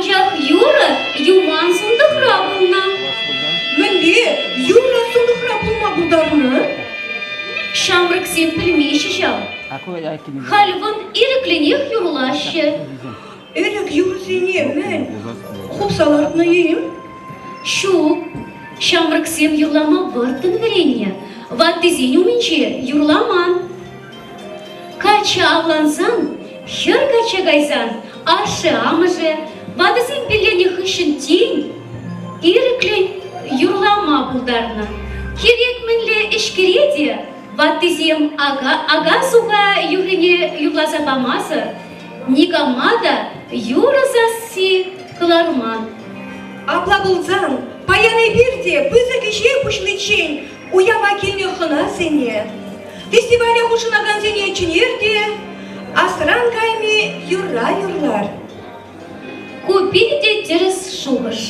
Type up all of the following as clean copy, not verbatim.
Анчах юрӑ юман сунтӑхра пулнӑ. Мӗнле юрӑ сунтӑхра пулма пултарнӑ? Ҫамрӑксем пӗлмеҫҫӗ ҫав. Халь вӑн ирӗклӗнех юрлаҫҫӗ. Ӗлӗк юрӑсене мӗн хупса лартнӑ-им? Ҫук, ҫамрӑксем юрлама вӑрттӑн вӗреннӗ, ваттисен умӗнче юрламан. Каччӑ авлансан, хӗр качча кайсан ашшӗ-амӑшӗ ватӑсем пилленӗ хыҫҫӑн тин ирӗклӗн юрлама пултарнӑ. Кирек мӗнле ӗҫкӗре те ваттисем ака-суха юррине юрласа памасӑр никама та юрӑ сасси кӑларман. Апла пулсан паян эпир те пысӑк ӗҫе пуҫличчен уява килнӗ хӑнасене, фестивале хутшӑнакансене чӗнер те асран кайми юрра юрлар. Ку питӗ те тӗрӗс шухӑш.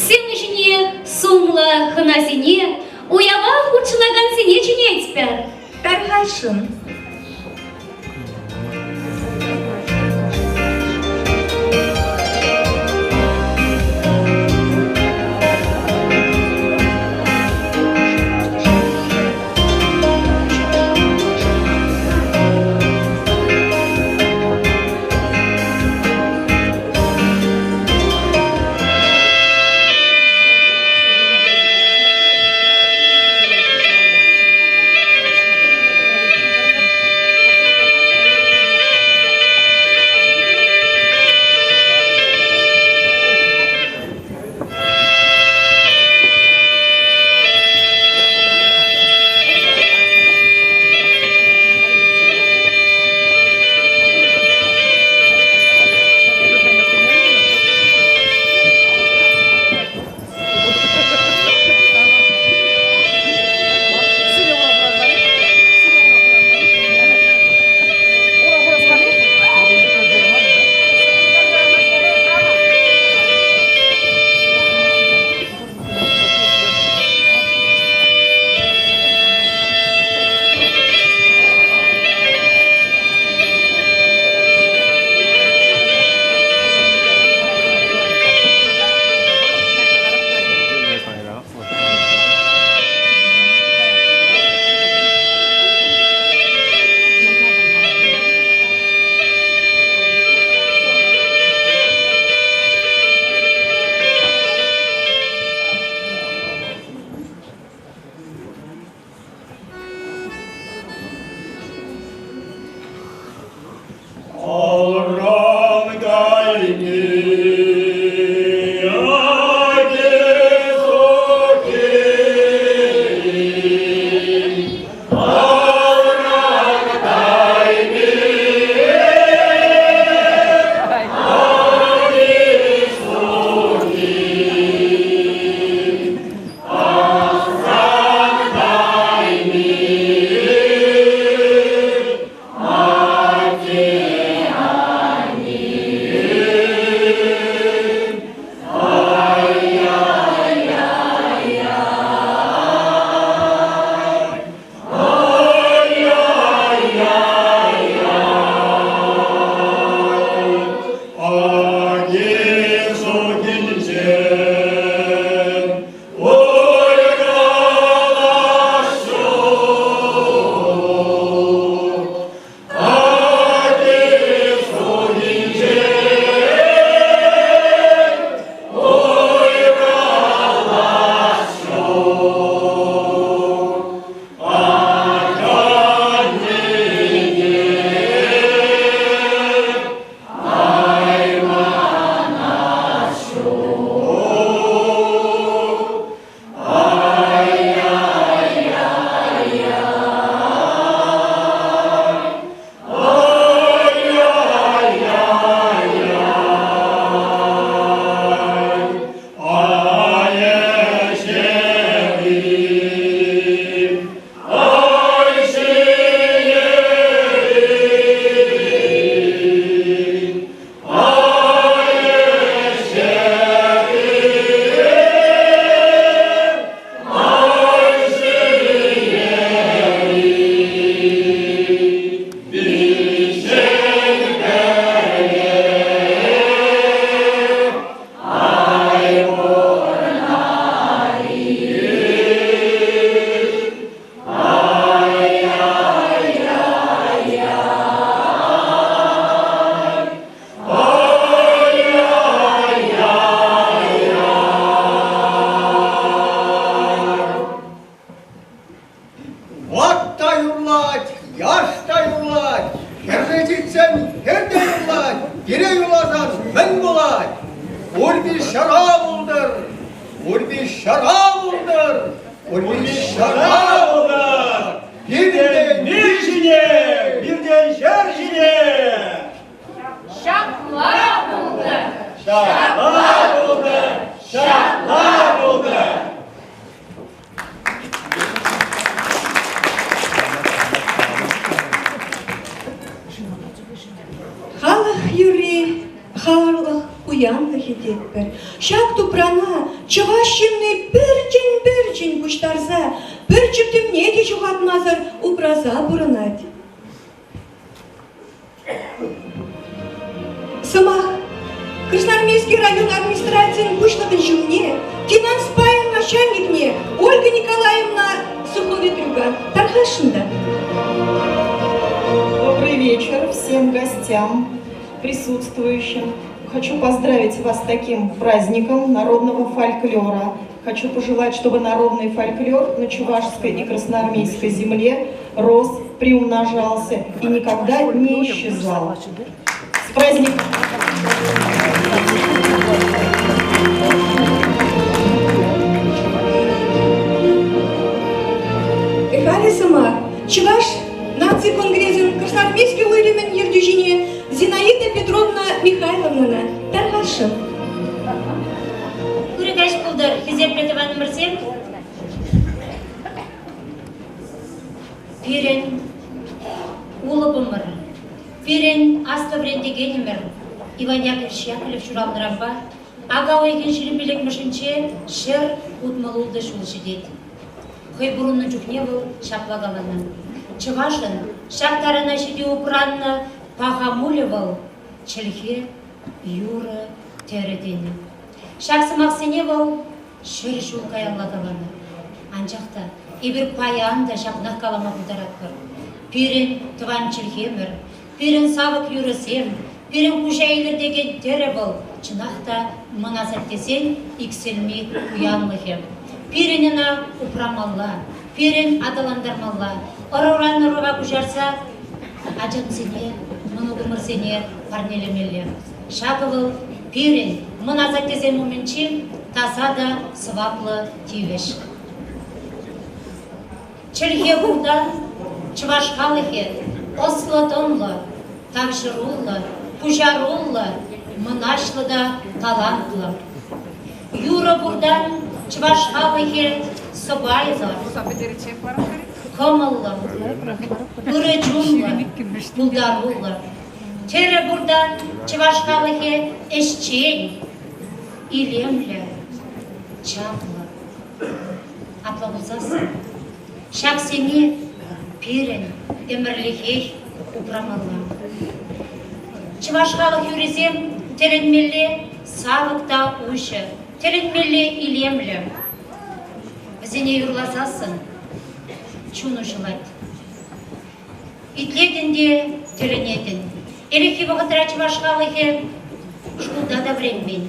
Сцена ҫине сумлӑ хӑнасене, уява хутшӑнакансене чӗнетпӗр. Тархасшӑн. Алран кайми Алран кайми Алран кайми Атте-анне. ҫара пултӑр! Ури ҫара пултӑр! Пиртен мир ҫине, пиртен ҫӗр ҫине! Ҫапла пултӑр! Ҫапла пултӑр! Ҫапла пултӑр! Халӑх юрри халӑх пуянлӑхӗ тетпӗр. Ҫак тупрана чӑваш ҫынни пӗрчӗн-пӗрчӗн пуҫтарса пӗр чӗптӗмне те ҫухатмасӑр упраса пурӑнать. Сӑмах Красноармейски район администрацийӗн пуҫлӑхӗн ҫумне, финанс пайӗн начальникне Ольга Николаевна Суховетрюка тархасшӑн та. Добрый вечер всем гостям, присутствующим. Хочу поздравить вас с таким праздником народного фольклора. Хочу пожелать, чтобы народный фольклор на Чувашской и Красноармейской земле рос, приумножался и никогда не исчезал. С праздником! Халӗ сӑмах Чӑваш наци конгресӗн Красноармейски уйрӑмӗн ертӳҫине Зинаида Петровна Михайловнана тархасшӑн. Ырӑ каҫ пултӑр, хисеплӗ тӑванӑмӑрсем. Пирӗн улӑпӑмӑр, пирӗн аслӑ вӗрентекенӗмӗр Иван Яковлевич Яковлев ҫуралнӑранпа ака уйӑхӗн 25-мӗшӗнче 166 ҫул ҫитет. Хӑй пурӑннӑ чухне вӑл ҫапла каланӑ: Чӑвашӑн ҫак тарана ҫити упраннӑ паха мулӗ вӑл чӗлхе, юрӑ, тӗрӗ тенӗ. Ҫак сӑмахсене вӑл 100 ҫул каялла каланӑ. Анчах та эпир паян та ҫакнах калама пултаратпӑр. Пирӗн тӑван чӗлхемӗр, пирӗн савӑк юрӑсем, пирӗн куҫа илӗртекен тӗрӗ вӑл чӑнах та мӑн асаттесен иксӗлми пуянлӑхӗ. Пирӗн ӑна упрамалла, пирӗн аталантармалла, ӑруран ӑрӑва куҫарса ачамсене, мӑнукӑмӑрсене парнелемелле. Ҫакӑ вӑл пирӗн мӑн асаттесем умӗнчи таса та сӑваплӑ тивӗҫ. Чӗлхе пуртан чӑваш халӑхӗ ӑслӑ-тӑнлӑ, тавҫӑруллӑ, пуҫаруллӑ, мӑнаҫлӑ та талантлӑ. Юрӑ пуртан чӑваш халӑхӗ сӑпайлӑ, кӑмӑллӑ, ырӑ чунлӑ, пултаруллӑ. Тӗрӗ пуртан чӑваш халӑхӗ ӗҫчен, илемлӗ, чаплӑ. Апла пулсассӑн ҫаксене пирӗн ӗмӗрлӗхех упрамалла. Чӑваш халӑх юррисем тӗлӗнмелле савӑк та уҫӑ, тӗлӗнмелле илемлӗ. Вӗсене юрласассӑн чун уҫӑлать. Итлетӗн те тӗлӗнетӗн. Ӗлӗкхи вӑхӑтра чӑваш халӑхӗ шкулта та вӗренмен.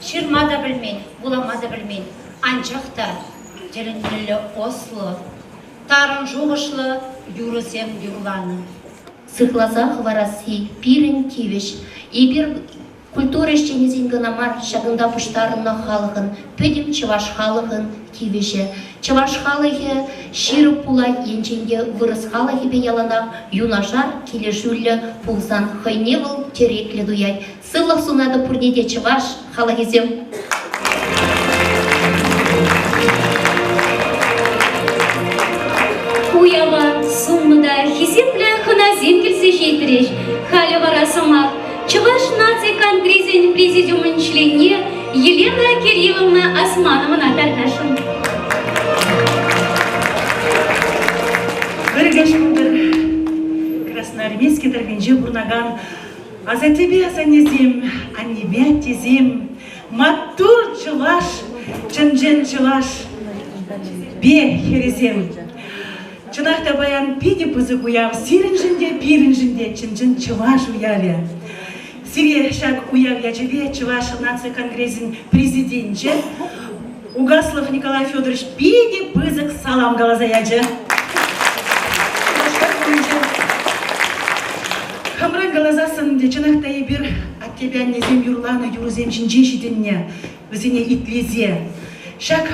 Ҫырма та пӗлмен, вулама та пӗлмен, анчах та тӗлӗнмелле ӑслӑ, тарӑн шухӑшлӑ юрӑсем юрланӑ. Сыхласа хӑварасси пирӗн тивӗҫ. Эпир культура ӗҫченӗсен кӑна мар, ҫакӑнта пуҫтарӑннӑ халӑхӑн, пӗтӗм чӑваш халӑхӑн тивӗҫӗ. Чӑваш халӑхӗ ҫирӗп пулать, енчен те вырӑс халӑхӗпе яланах юнашар килӗшӳллӗ пулсан хӑйне вӑл тӗреклӗ туять. Сывлӑх сунатӑп пурне те чӑваш халӑхӗсем! Уява сумлӑ та хисеплӗ хӑнасем килсе ҫитрӗҫ. Халӗ вара сӑмах Чӑваш наци конгресӗн президиумӗн членне Елена Кирилловна Османовӑна тархасшӑн. Пӗр каҫ Красноармейски тӑрӑхӗнче пурӑнакан Асаттепе асаннесем, аннепе аттесем, маттур чӑваш, чӑн-чӑн чӑваш пе хӗрӗсем. Чӑнах та паян питӗ пысӑк уяв сирӗншӗн те, пирӗншӗн те чӑн-чӑн чӑваш уявӗ. Сире ҫак уяв ячӗпе Чӑваш наци конгресӗн президенчӗ Угаслов Николай Федорович питӗ пысӑк салам каласа ячӗ. Хамран каласассӑн ӗнтӗ, чӑнах та эпир аттепе аннесем юрланӑ юрӑсем ҫинче ҫитӗннӗ, вӗсене итлесе. Ҫак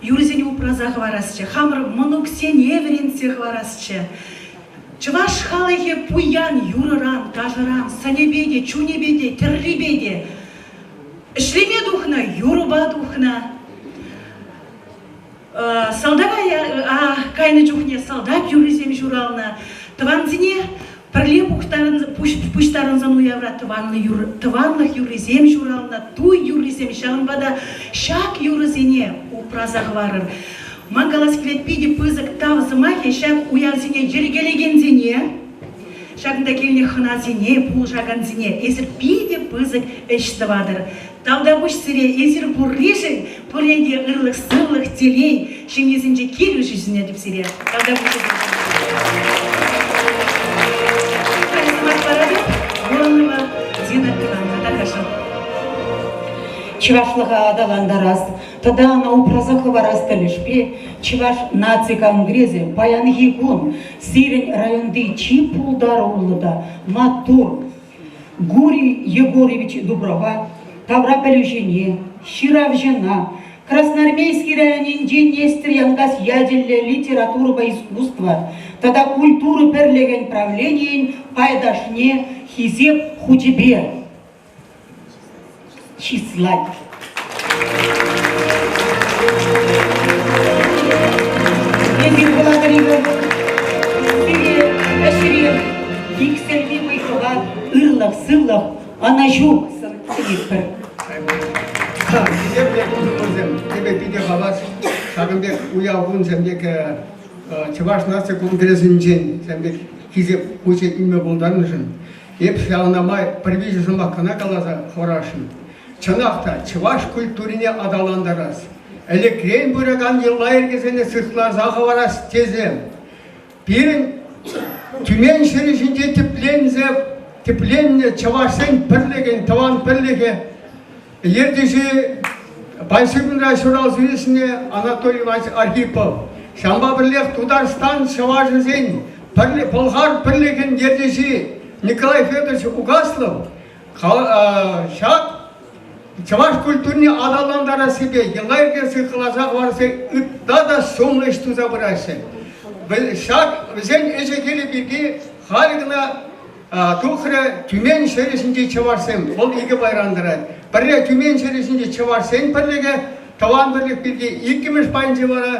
юрӑсене упраса хӑварасчӗ, хамӑр мӑнуксене вӗрентсе хӑварасчӗ. Чӑваш халӑхӗ пуян юрӑран, ташӑран, сӑнӗпе те, чунӗпе те, тӗррипе те. Ӗҫлеме тухнӑ, юрӑпа тухнӑ. Салтака кайнӑ чухне салтак юррисем ҫуралнӑ. Тӑвансене пӗрле пуҫтарӑнсан уявра тӑванлӑх юррисем ҫуралнӑ, туй юррисем. Ҫавӑнпа та ҫак юрӑсене упраса хӑварӑр. Ман калас килет, питӗ пысӑк тав сӑмахӗ ҫак уявсене йӗркелекенсене, ҫакӑнта килнӗ хӑнасене, пулӑшакансене. Эсир питӗ пысӑк ӗҫ тӑватӑр. Тавтапуҫ сире, эсир пурришӗн пурне те ырлӑх-сывлӑх, телей, ҫемьесенче килӗшӳ сӗнетӗп сире. Тавтапуҫ. Сӑмах паратӑп Воронова Зина Ивановна. Тархасшӑн. Чӑвашлӑха аталантарас тата ӑна упраса хӑварас тӗлӗшпе Чӑваш наци конгресӗ паянхи кун сирӗн районти чи пултаруллӑ та маттур Гурий Егорович Дуброва тавра пӗлӳҫӗне, ҫыравҫӑна, Красноармейски районӗнчи Нестер Янкас ячӗллӗ литературӑпа искусство тата культура пӗрлӗхӗн правленийӗн пайташне Хисеп хучӗпе чыслать. Эсир вулаканӗсем, сире ӗҫре иксӗлми вӑй-хӑват, ырлӑх-сывлӑх, ӑнӑҫу сӗнетпӗр. Хисеплӗ тусӑмӑрсем, эпӗ питӗ хавас ҫакӑн пек уяв кунсем пек Чӑваш наци конгресӗнчен ҫавӑн пек хисеп хучӗ илме пултарнӑшӑн. Эп ҫавна май пӗр виҫӗ сӑмах кӑна каласа хӑварасшӑн. Чӑнах та, чӑваш культурине аталантарас, ӗлӗкрен пыракан йӑла-йӗркесене сыхласа хӑварас тесе пирӗн Тюмень ҫӗрӗ ҫинче тӗпленсе тӗпленнӗ чӑвашсен пӗрлӗхӗн тӑван пӗрлӗхӗ ертӳҫи Панҫырминра ҫуралса ӳснӗ Анатолий Иванович Архипов. Ҫавӑнпа пӗрлех Тутарстан чӑвашӗсен Пӑлхар пӗрлӗхӗн ертӳҫи Николай Федорович Угаслов ҫак чӑваш культурине аталантарассипе йӑла-йӗрке сыхласа хӑварасси ытла та сумлӑ ӗҫ туса пыраҫҫӗ. Ҫак вӗсен ӗҫӗ-хӗлӗ пирки халӗ кӑна тухрӗ Тюмень ҫӗрӗ ҫинчи чӑвашсем. Вӑл икӗ пайран тӑрать. Пӗрре Тюмень ҫӗрӗ ҫинчи чӑвашсен пӗрлӗхӗ, тӑван пӗрлӗх пирки, иккӗмӗш пайӗнче вара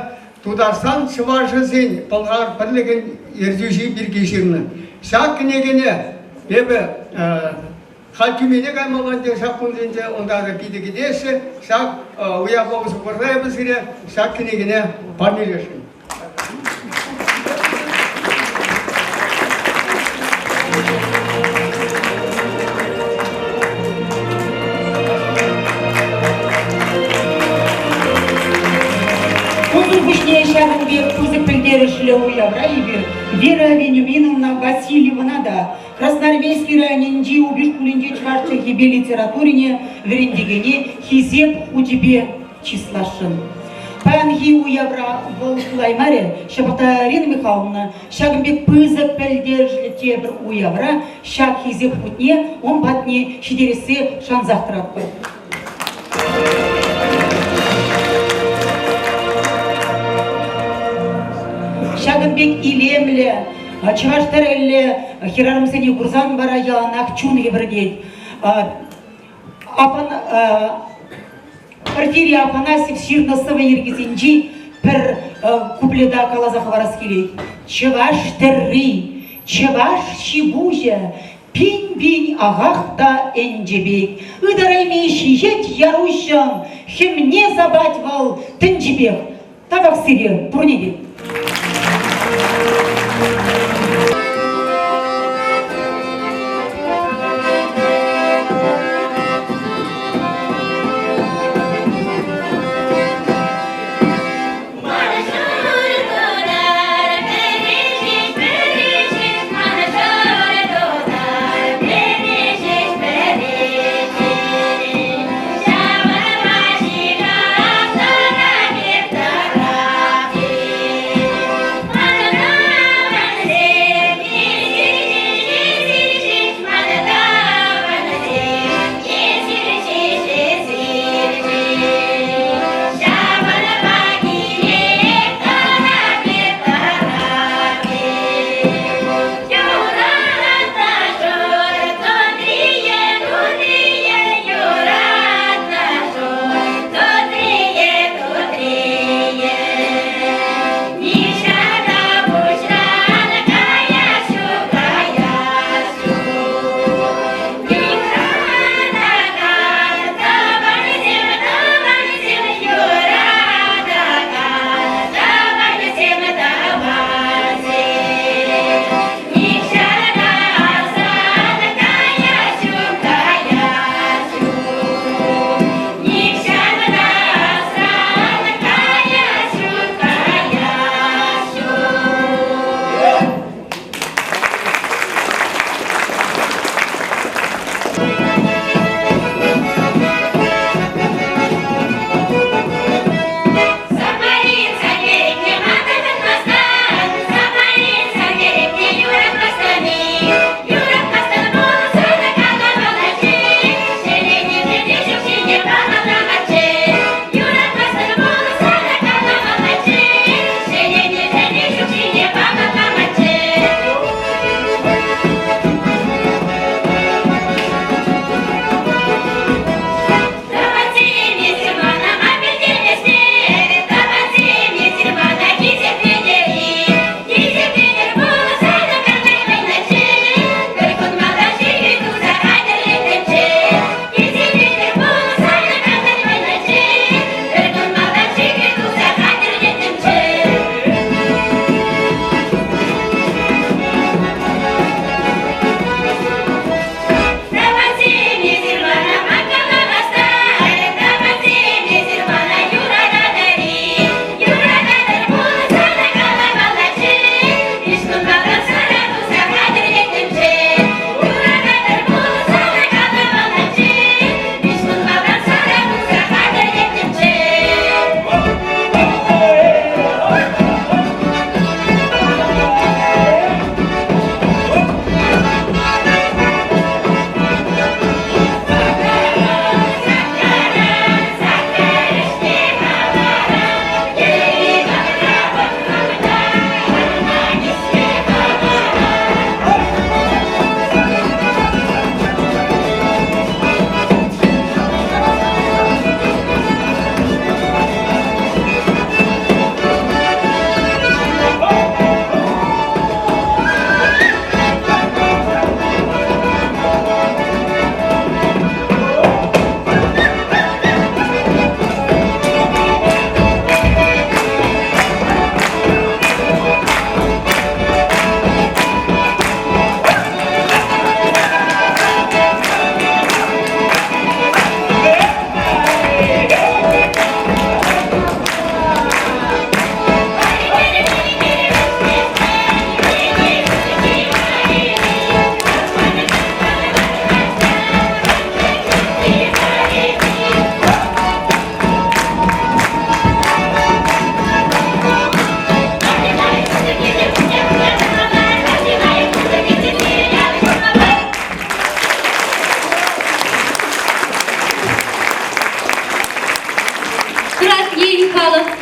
Тутарстан чӑвашӗсен Пӑлхар пӗрлӗхӗн ертӳҫи пирки ҫырнӑ. Ҫак кӗнекене эпӗ халь Тюмене каймалла ӗнтӗ ҫак кунсенче, унта питӗ кӗтеҫҫӗ. Ҫак уявпа усӑ курса эпӗ сире ҫак кӗнекене парнелесшӗн. Кунсӑр пуҫне ҫакӑн пек пысӑк пӗлтерӗшлӗ уявра эпир Вера Вениаминовна Васильевӑна та Красноармейски районӗнчи Упи шкулӗнчи чӑваш чӗлхипе литературине вӗрентекене Хисеп хучӗпе чысласшӑн. Паянхи уявра вӑл пулаймарӗ, ҫапах та Рина Михайловна ҫакӑн пек пысӑк пӗлтерӗшлӗ тепӗр уявра ҫак хисеп хутне ун патне ҫитерессе шансах тӑратпӑр. Ҫакӑн пек илемлӗ, чӑваш тӗрӗллӗ хӗрарӑмсене курсан вара яланах чун хӗпӗртет. Порфирий Афанасьев ҫырнӑ сӑвӑ йӗркисенчи пӗр куплета каласа хӑварас килет. Чӑваш тӗрри, чӑваш ҫи-пуҫӗ пин-пин ахах та ӗнчӗ пек. Ытарайми ҫиҫет яр-уҫҫӑн, хӗмне сапать вӑл тӗнчипех. Тавах сире пурне те.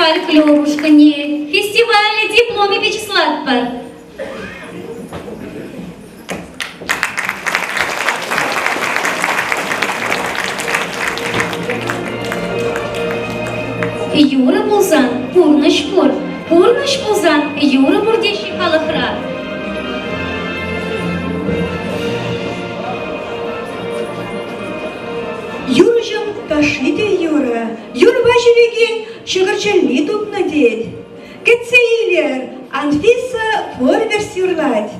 фольклор ушкӑнне фестивале дипломӗпе чыслатпӑр. Юрӑ пулсан пурнӑҫ пур, пурнӑҫ пулсан юрӑ пур теҫҫӗ халӑхра. Юрӑҫӑн ташши те юрӑ, юрӑпа ҫӳрекен ҫӑкӑр чӗлли тупнӑ тет. Кӗтсе илӗр, Анфиса Форверс юрлать.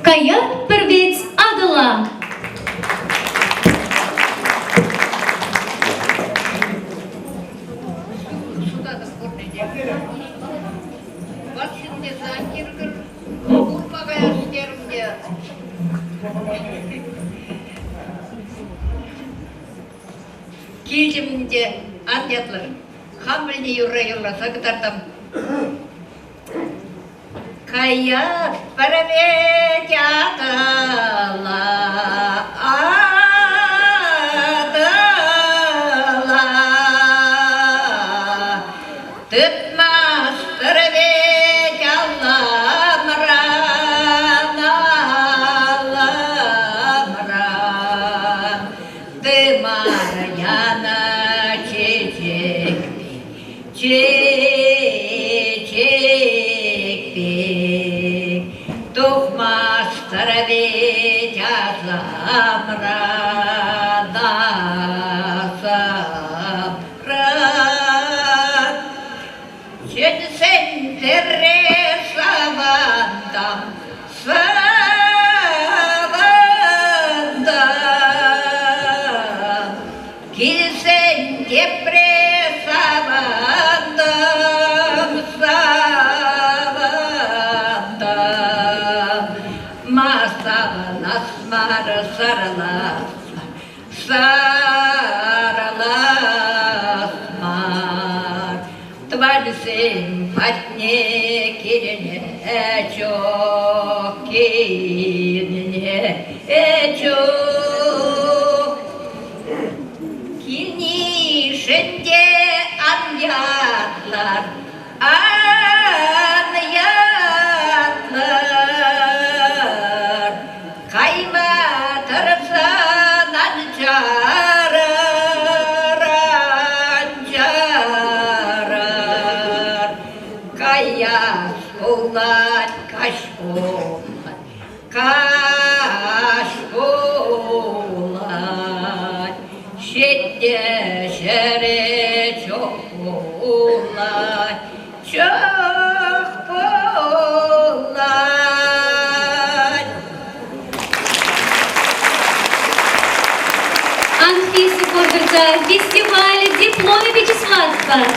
Каять пӗр вӗт Атӑла. Килтӗм ӗнтӗ, ан ятлӑр. Хам пӗлнӗ юрра юрласа кӑтартам. Каятпӑр вӗт Атӑла, Атӑла. Тытмастӑр вӗт алламран, алламран. Тымар янӑ чечек чечек пек тухмастӑр вӗт асамран, асамран. Чӗнсен пӗрре савантам, савантам. Килсен тепре савантӑм, савантӑм. Ма савӑнас мар сарӑлас мар, сарӑлас мар. Тӑвансем патне килнӗ чух, килнӗ чух. Килнишӗн те ан ятлар, ан ятлар. Кайма тӑрсан ан чарӑр, ан чарӑр. Каяс пулать, каҫ пулать, Каҫ пулать, ҫитнӗ ҫӗре чух пулать, чух пулать. Анфиса Форберта фестивале дипломӗпе чыслатпӑр.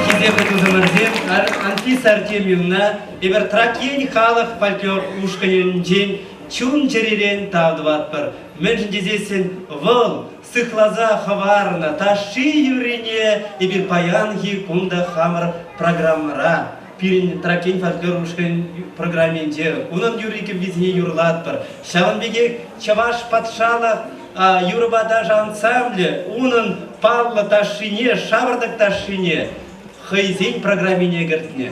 Хисеплӗ тусӑмӑрсем, Анфиса Артемьевна, эпир Трак ен халӑх фольклор ушкӑнӗнчен чун-чӗререн тав тӑватпӑр. Мӗншӗн тесессӗн вӑл сыхласа хӑварнӑ ташши-юррине эпир паянхи кун та хамӑр программӑра пирӗн Трак ен фольклор ушкӑнӗн программинче унӑн юрри-кӗввисене юрлатпӑр. Ҫавӑн пекех Чӑваш патшалӑх юрӑпа ташӑ ансамблӗ унӑн паллӑ ташшине, шавӑртӑк ташшине хӑйсен программине кӗртнӗ.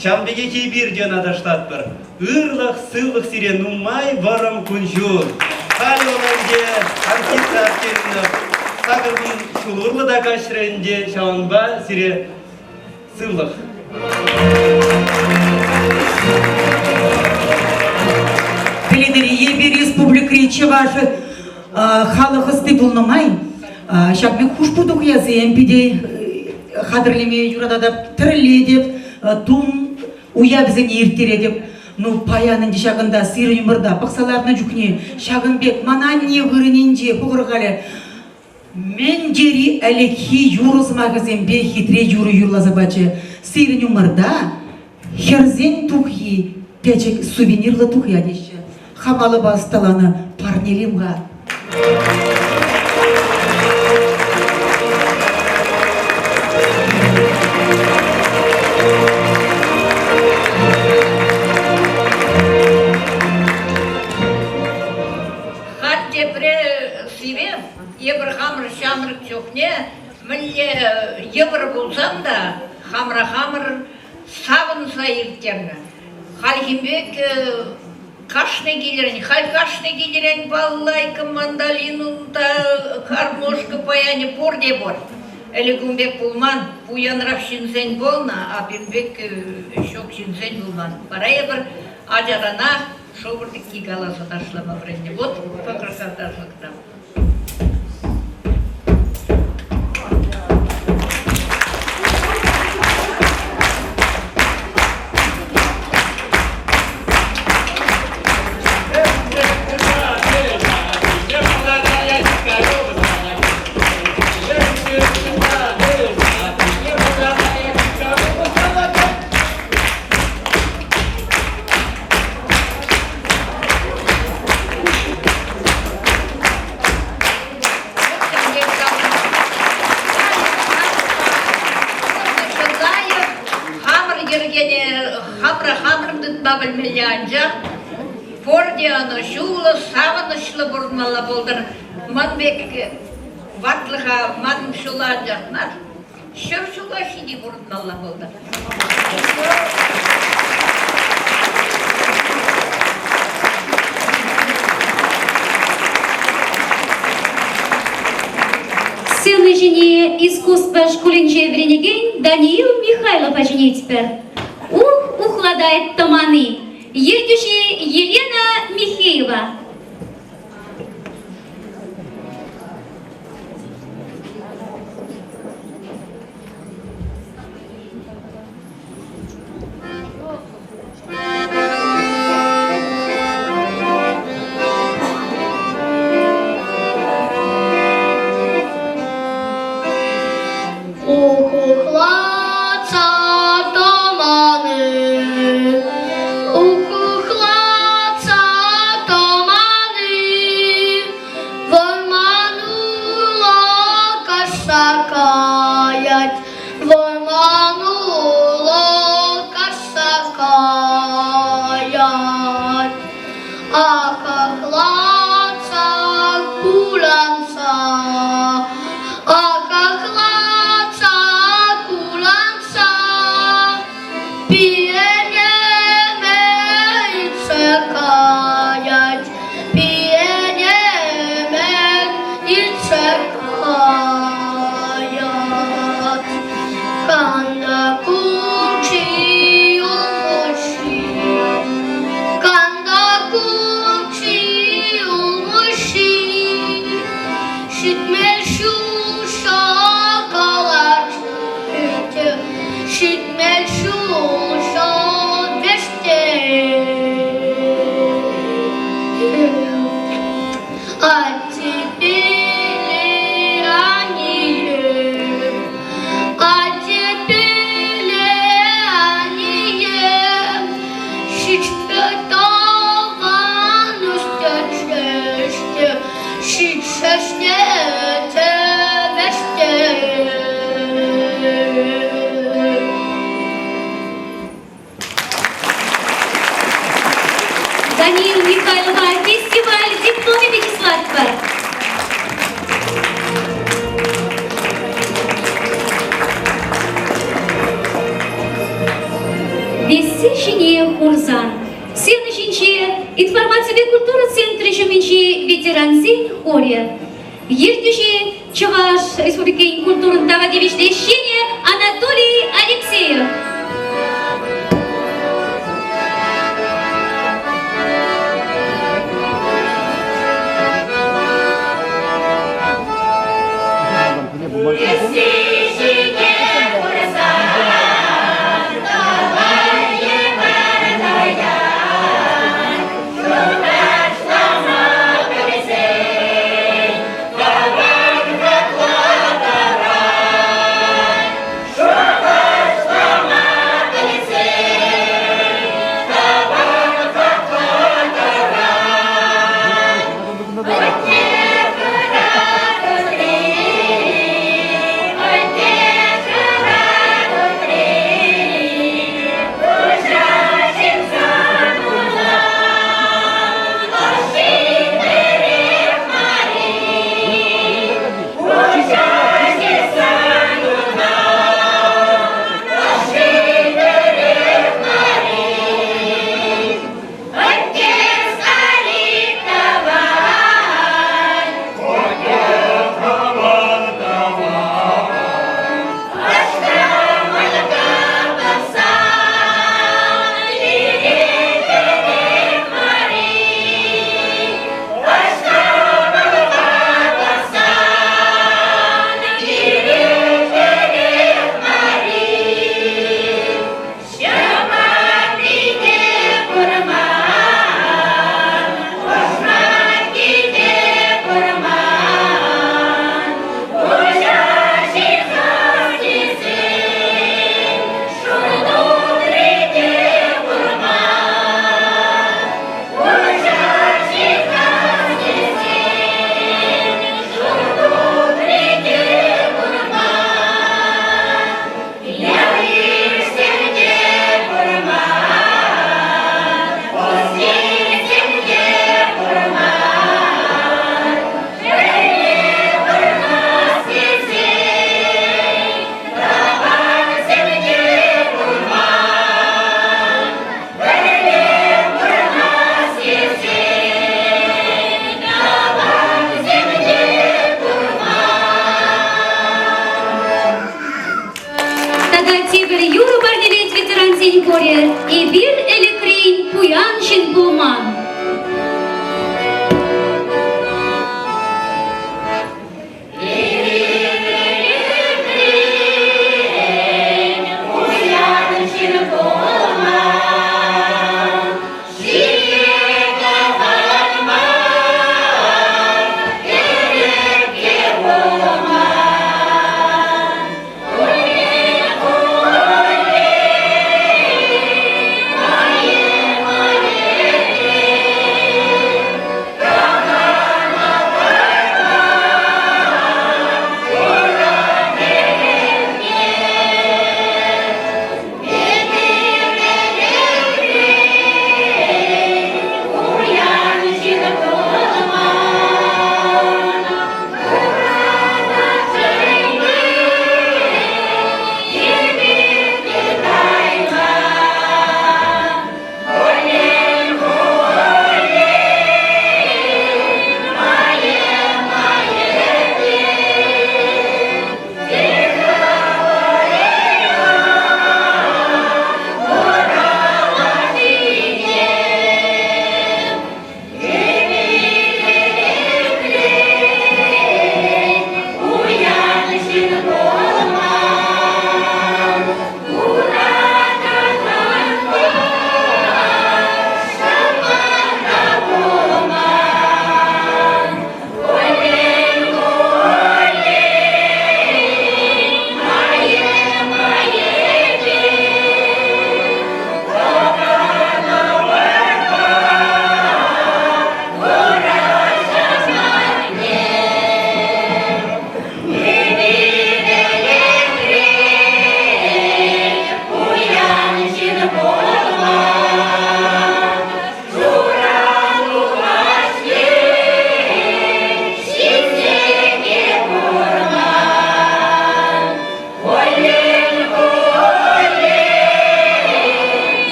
Ҫавӑн пекех эпир те ӑна ташлатпӑр. Ырлӑх, сывлӑх сире нумай вӑрӑм кун-ҫул. Халӗ вӑл ӗнтӗ Анфиса Артемьевна 80 ҫул урлӑ та каҫрӗ ӗнтӗ, ҫавӑнпа сире Сывлӑх. Пӗлетӗр-и, эпир республикӑри чӑваш халӑх ӑсти пулнӑ май ҫак пек хушпу тухьясем питӗ хатӗрлеме юрататӑп, тӗрӗлетӗп, тум уявӗсене ирттеретӗп. Ну, паян ӗнтӗ ҫакӑнта сирӗн умӑрта пӑхса лартнӑ чухне ҫакӑн пек ман анне вырӑнӗнче пӑхӑр-халӗ Мӗн тери ӗлӗкхи юрӑ сӑмахӗсемпе хитре юрӑ юрласа пачӗ. Сирӗн умӑрта хӗрсен тухйи пӗчӗк сувенирлӑ тухья теҫҫӗ. Хам алӑпа ӑсталанӑ парнелем-ха. Хамӑра хамӑр савӑнса ирттернӗ. Хальхи пек кашни килӗрен, халь кашни килӗрен балалайка, мандолин, унта гармошка, паянӗ пурте пур. Ӗлӗк ун пек пулман, пуянрах ҫынсен пулнӑ, а пирӗн пек ҫук ҫынсен пулман. Вара эпир ачаранах шӑпӑртикки каласа ташлама вӗреннӗ. Вот покрыса ташлӑк Хамӑр йӗркене хамӑра хамӑр тытма пӗлмелле, анчах пурте ӑнӑҫуллӑ, савӑнӑҫлӑ пурӑнмалла пултӑр. Ман пек ватлӑха ман ҫула анчах мар, Ҫӗр ҫула ҫити пурӑнмалла пултӑр. Сцена ҫине искусство шкулӗнче вӗренекен Даниил Михайлова чӗнетпӗр. Ух, ухлатать тӑмани. Ертӳҫи Елена Михеева. Ухухлатса тӑманы, ухухлатса тӑманы, Вӑрман урлӑ каҫса каять, вӑрман урлӑ каҫса каять. Ахахланса, кулянса, ахахланса, кулянса, пиенеме илсе каять, пиенеме илсе каять. Канда кучи улмуҫҫи, канда кучи улмуҫҫи, ҫитмел ҫулҫа калаҫ, ҫитмел ҫулҫа вӗҫтерет. А теперь они, а теперь они Даниил Михайлова фестиваль дипломӗпе чыслатпӑр. Весси ҫине хурсан сцена ҫинче информаципе культура центрӗ ҫумӗнчи ветерансен хорӗ. Ертӳҫи Чӑваш Республикин культурӑн тава тивӗҫлӗ ӗҫченӗ Анатолий Алексеев. хорӗ Эпир ӗлӗкрен пуян ҫын пулман.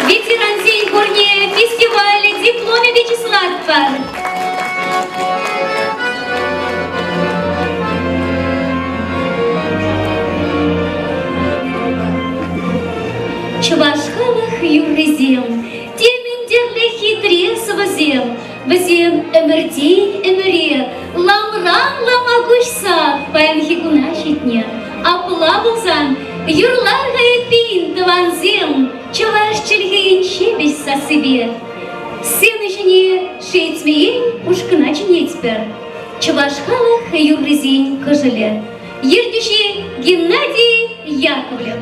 Ветерансен хорне фестивале дипломӗпе чыслатпӑр. Чӑваш халӑх юррисем, темӗн тӗрлӗ хитре сӑвӑсем, вӗсем ӗмӗртен ӗмӗре ламран лама куҫса паянхи куна ҫитнӗ. Апла пулсан юрлар-ха эппин, тӑвансем, чӑваш чӗлхин ҫепӗҫ сассипе. Сцена ҫине Шетмӗен ушкӑна чӗнетпӗр. Чӑваш халӑх юррисен кӑшӑлӗ. Ертӳҫи Геннадий Яковлев.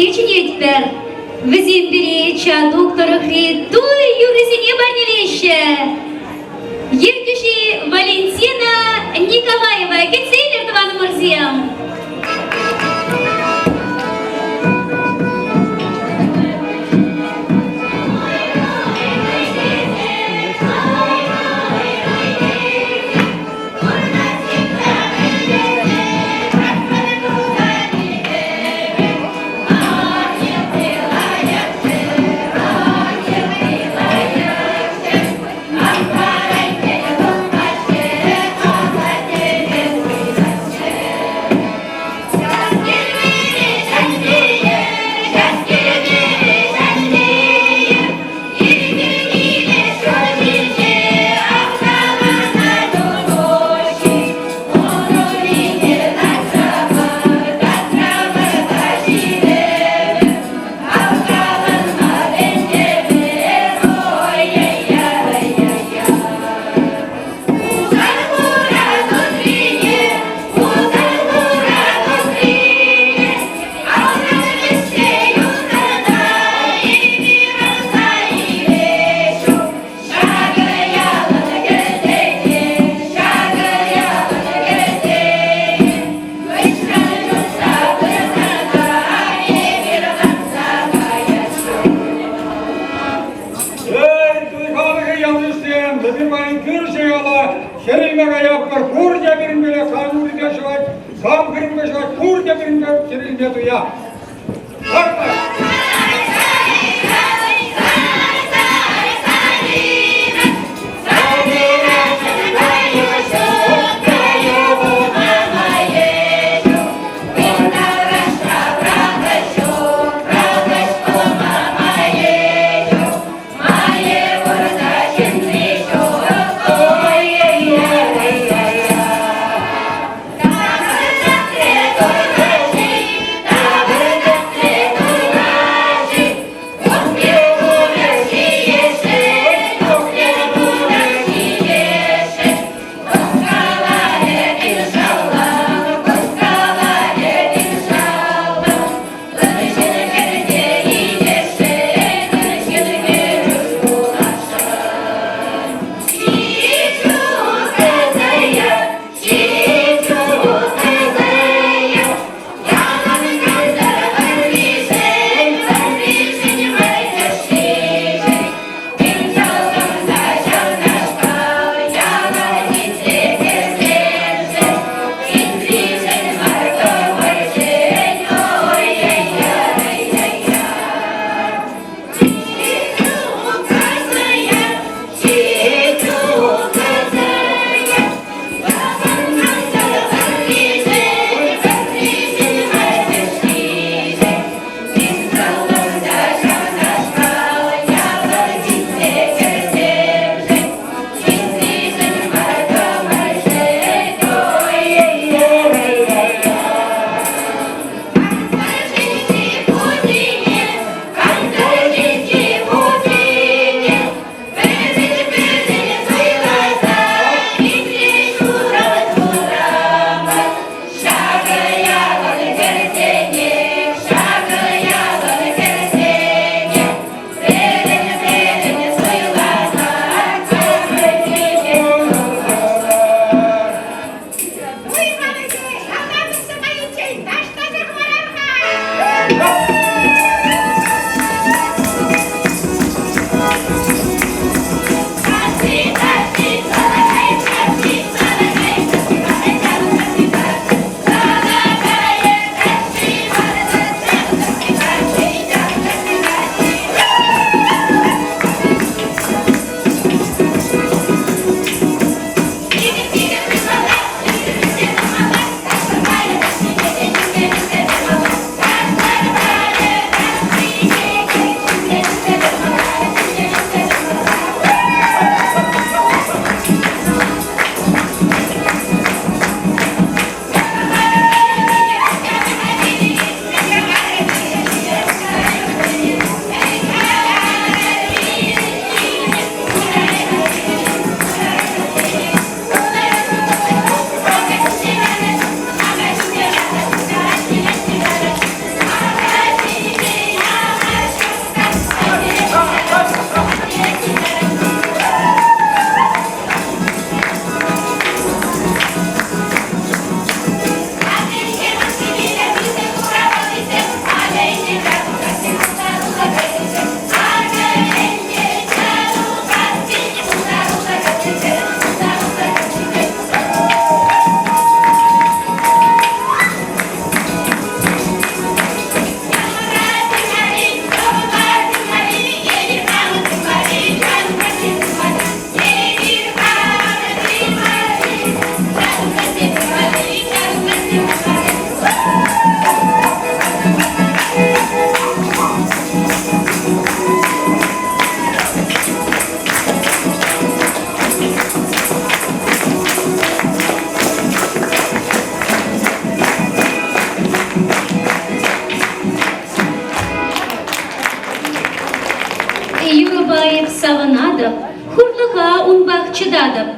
сцена чӗнетпӗр. Вӗсем пире Чатук тӑрӑхри туй юррисене парнелеҫҫӗ. Ертӳҫи Валентина Николаева. Кӗтсе илӗр, тӑванӑмӑрсем! Эй, туйхалӑхӗ ялйышсем, эпир паян кӳршӗ яла хӗрӗлме каятпӑр, пурте пирӗнпеле кам урипе ҫӑвать, кам хырӑмпа ҫӑвать, пурте пирӗнпе хӗрӗлме туя. савӑнатӑп, хурлӑха унпах чӑтатӑп.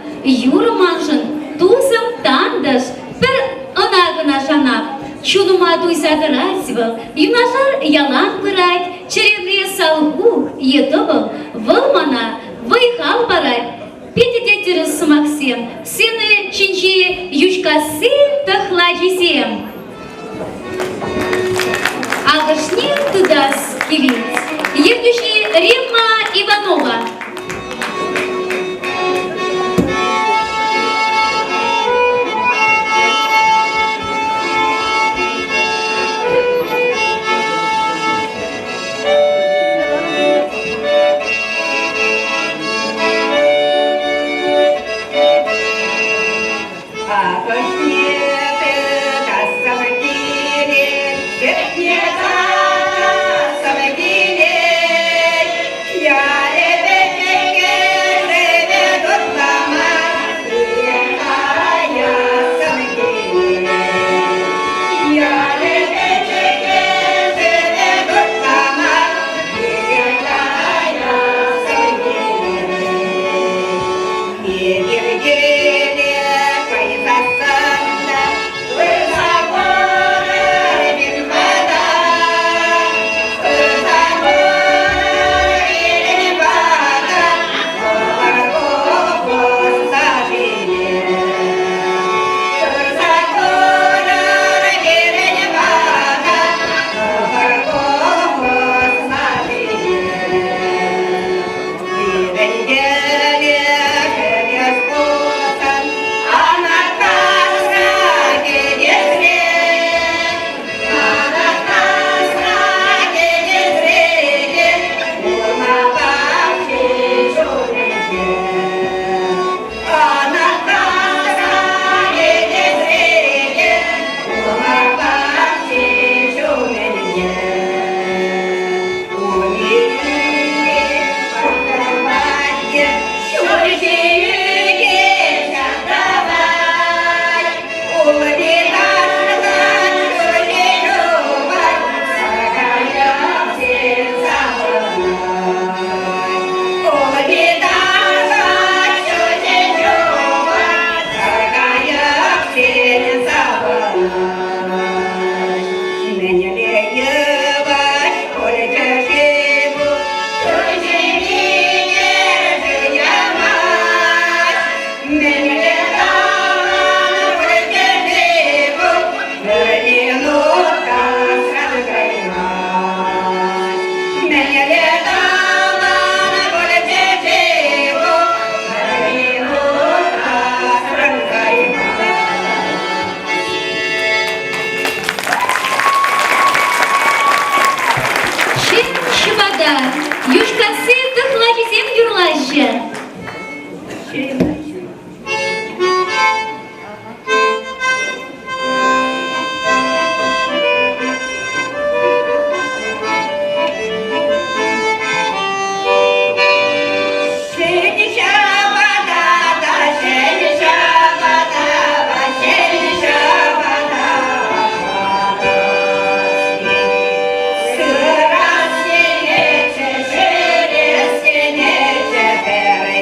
Юрӑ маншӑн тусӑм, тантӑш, пӗр ӑна кӑна шанап. Чунӑма туйса тӑрать вӑл, юнашар ялан пырать, чӗремре салху е тӑвӑл, вӑл мана вӑй-хал парать. Питӗ те тӗрӗс сӑмахсем, сцена ҫинчи Йӳҫкасси тӑхлачисем. Акӑшне тытас килет. Ертӳҫи Римма Иванова. Акӑшне тытассӑм килет, тӗпне татассӑм килет. Ялӗпе текешӗве тутлама каяссӑм килет. Ялӗпе текешӗве тутлама каяссӑм килет. Эпир кайсассӑн та пырса курӑр пир пата. Пырса курӑр пирӗн пата, хӑвӑр колхоз сашине. Пырса курӑр пирӗн пата, хӑвӑр колхоз сашине. Пирӗн кӗле кӗрес пулсан, Анакасра кӗтесре, Анакасра кӗтесре те улма пахчи ҫумӗнче. Анакасра кӗтесре те улма пахчи ҫумӗнче. Мӗнле йывӑҫ пулчӗ-ши ку? Мӗнле таван пулчӗ-ши ку? Пӗр минут асран каймасть. Мӗнле таван пулчӗ-ши ку? Пӗр минут асран каймасть. Ҫӗн ҫӑпата, Йӳҫкасси тӑхлачисем юрлаҫҫӗ. Ҫӗнӗ ҫӑпата та ҫӗнӗ ҫӑпата, ҫӗнӗ ҫӑпата. Сырас килетчӗ, ҫӗрес килетчӗ, пӗр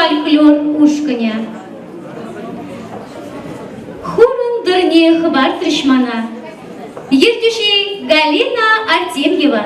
фольклор ушкӑнӗ. Хурӑн тӑрне хӑпартрӗҫ мана. Ертӳҫи Галина Артемьева.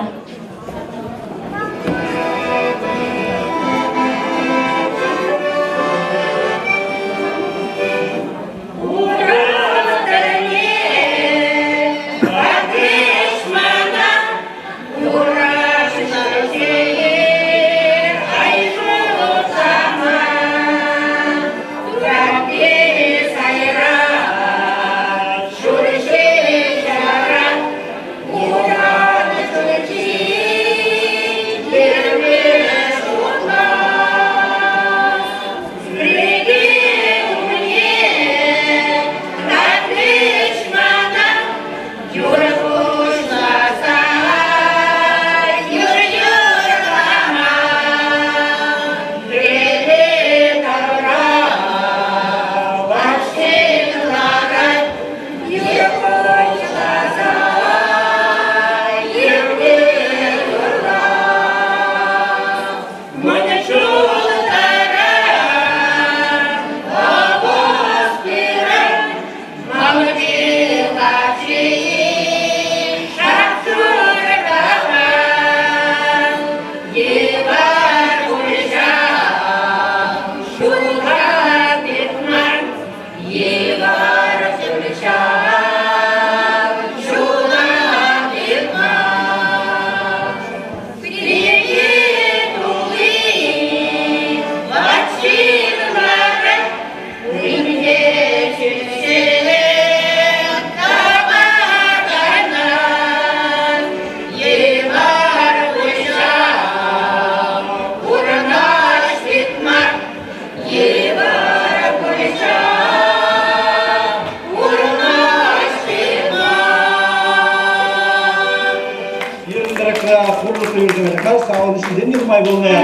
Пирӗн тӑрӑхра хурлӑхлӑ юрӑсем савӑнӑҫлисем те нумай пулнӑ.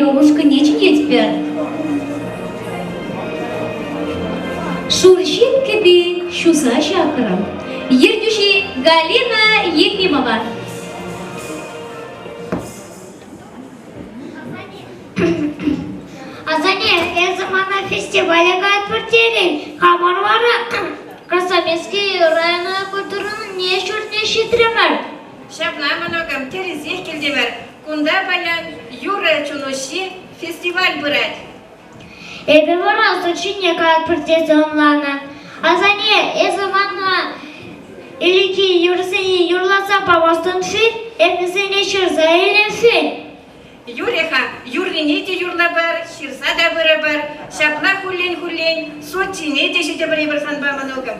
фольклор ушкӑнне чӗнетпӗр. Шур ҫип кӗпи ҫуса ҫакрӑм. Ертӳҫи Галина Ефимова. Асанне, эсӗ мана фестивале каятпӑр терӗн. Хамӑр вара Красноармейски район культурин ҫуртне ҫитрӗмӗр. Ҫапла, мӑнукӑм, тӗрӗсех килтӗмӗр. Кунта паян юрӑ чун уҫҫи фестиваль пырать. Эпӗ вара Сочине каятпӑр тесе ӑнланнӑ. Асанне, эсӗ мана ӗлӗкхи юрӑсене юрласа памастӑн-ши? Эп вӗсене ҫырса илем-ши? Юрӗ-ха, юррине те юрлӑпӑр, ҫырса та пырӑпӑр. Ҫапла хуллен-хуллен Сочине те ҫитӗпӗр эпир санпа, мӑнукӑм.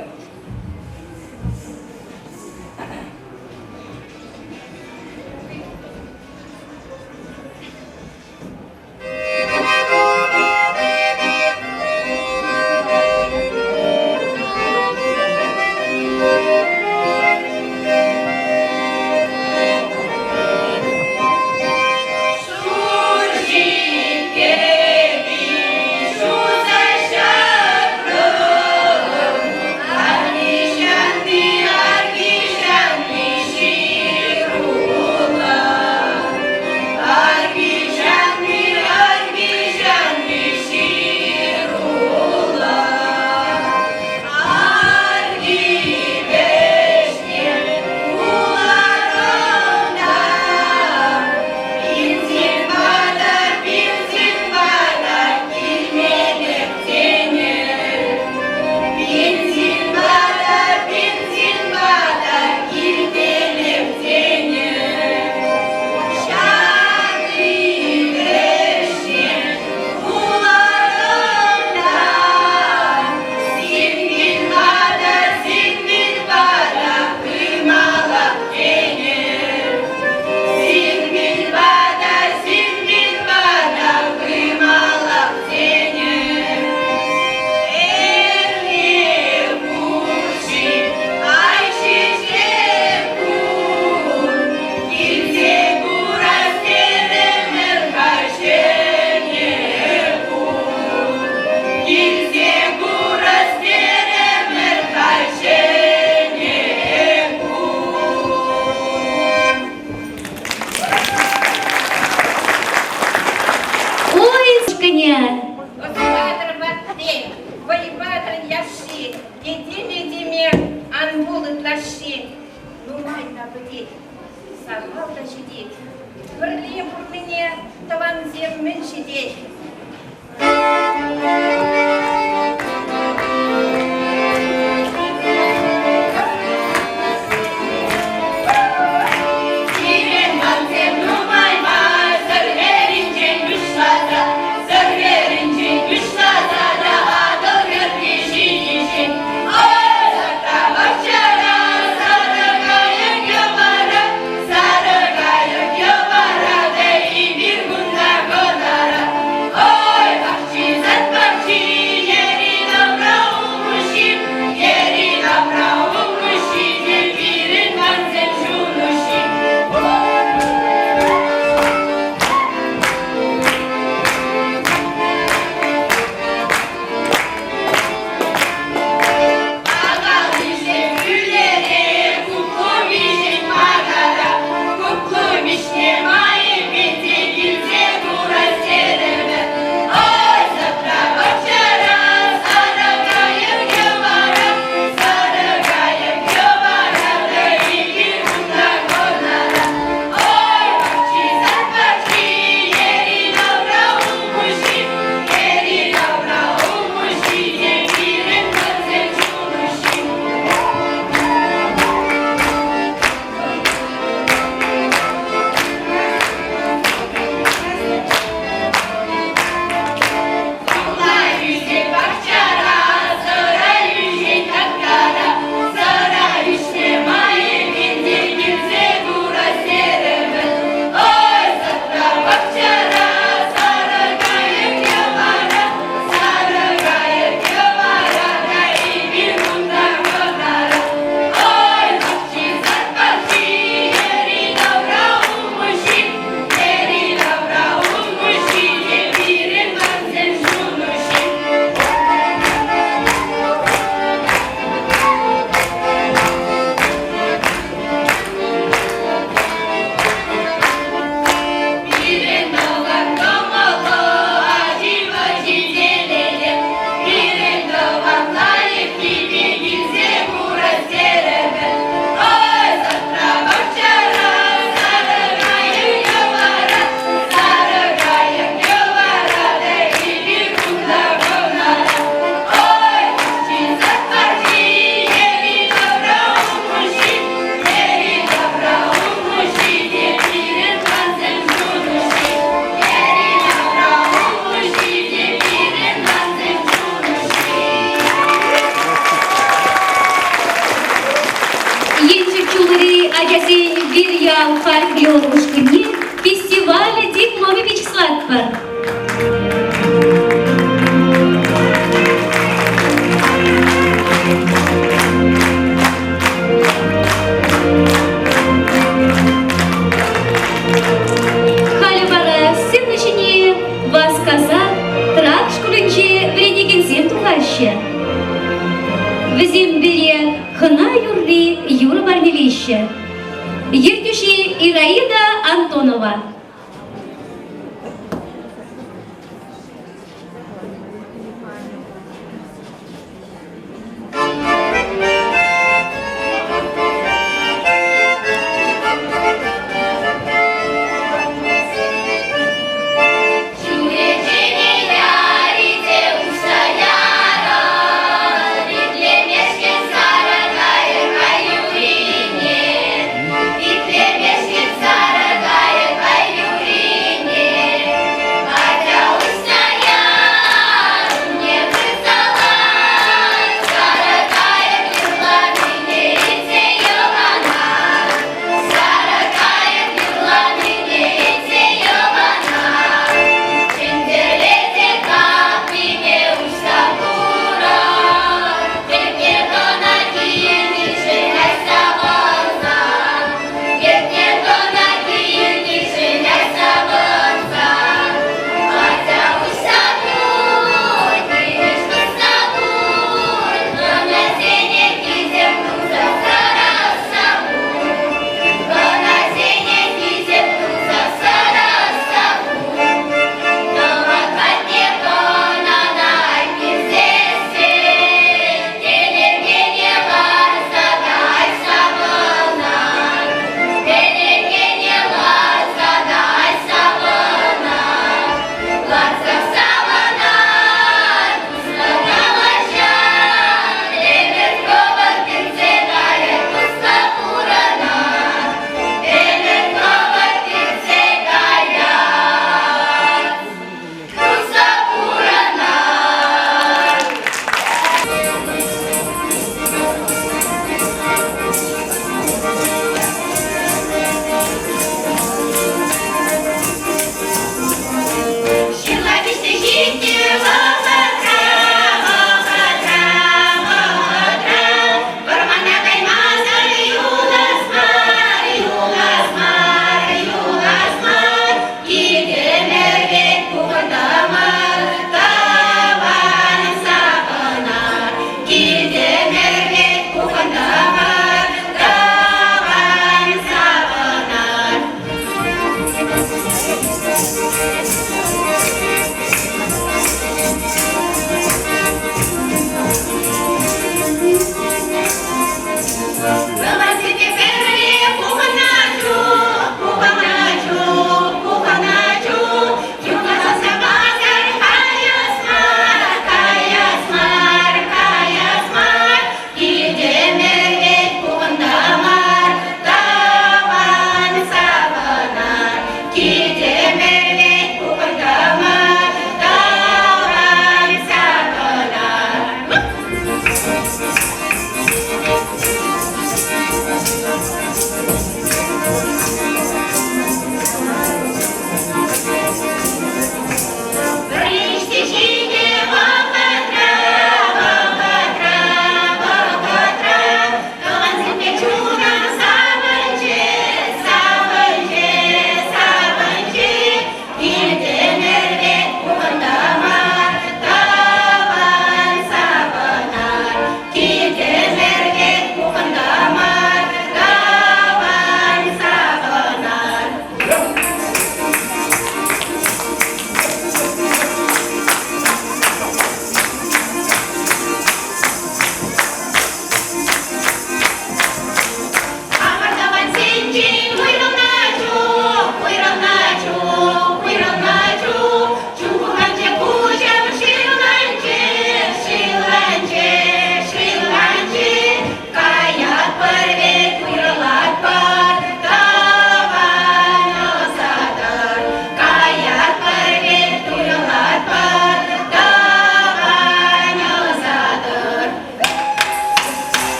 Ой, ушкӑнӗ! Ӑс-хатӑр ватти, вӑй-патӑр яшши, этем-этеме ан пул ытлашши. Нумай та пӗтет, сахал та ҫитет. Пӗрле пуррине тӑвансем мӗн ҫитет? Пирӗн мансем нумай мар, Сӗрхеринчен пуҫласа, Сӗрхеринчен пуҫласа та Атӑл хӗрри ҫитиччен. Ой, сакка пахчара, сарӑ кайӑк йӑвара, сарӑ кайӑк йӑвара, та эпир кунта кӑнара. Ой, пахчи, сад пахчи. фольклор ушкӑнне фестивале дипломӗпе чыслатпӑр. Халӗ вара сцена ҫине васкаса Трак шкулӗнче вӗренекенсем тухаҫҫӗ. Вӗсем пире хӑна юрри юрӑ парнелеҫҫӗ. Ертӳҫи Ираида Антонова. Чӳречене ярите уҫса ярӑр, итлемешкӗн сарӑ кайӑк ай юррине. Итлемешкӗн сарӑ кайӑк ай юррине.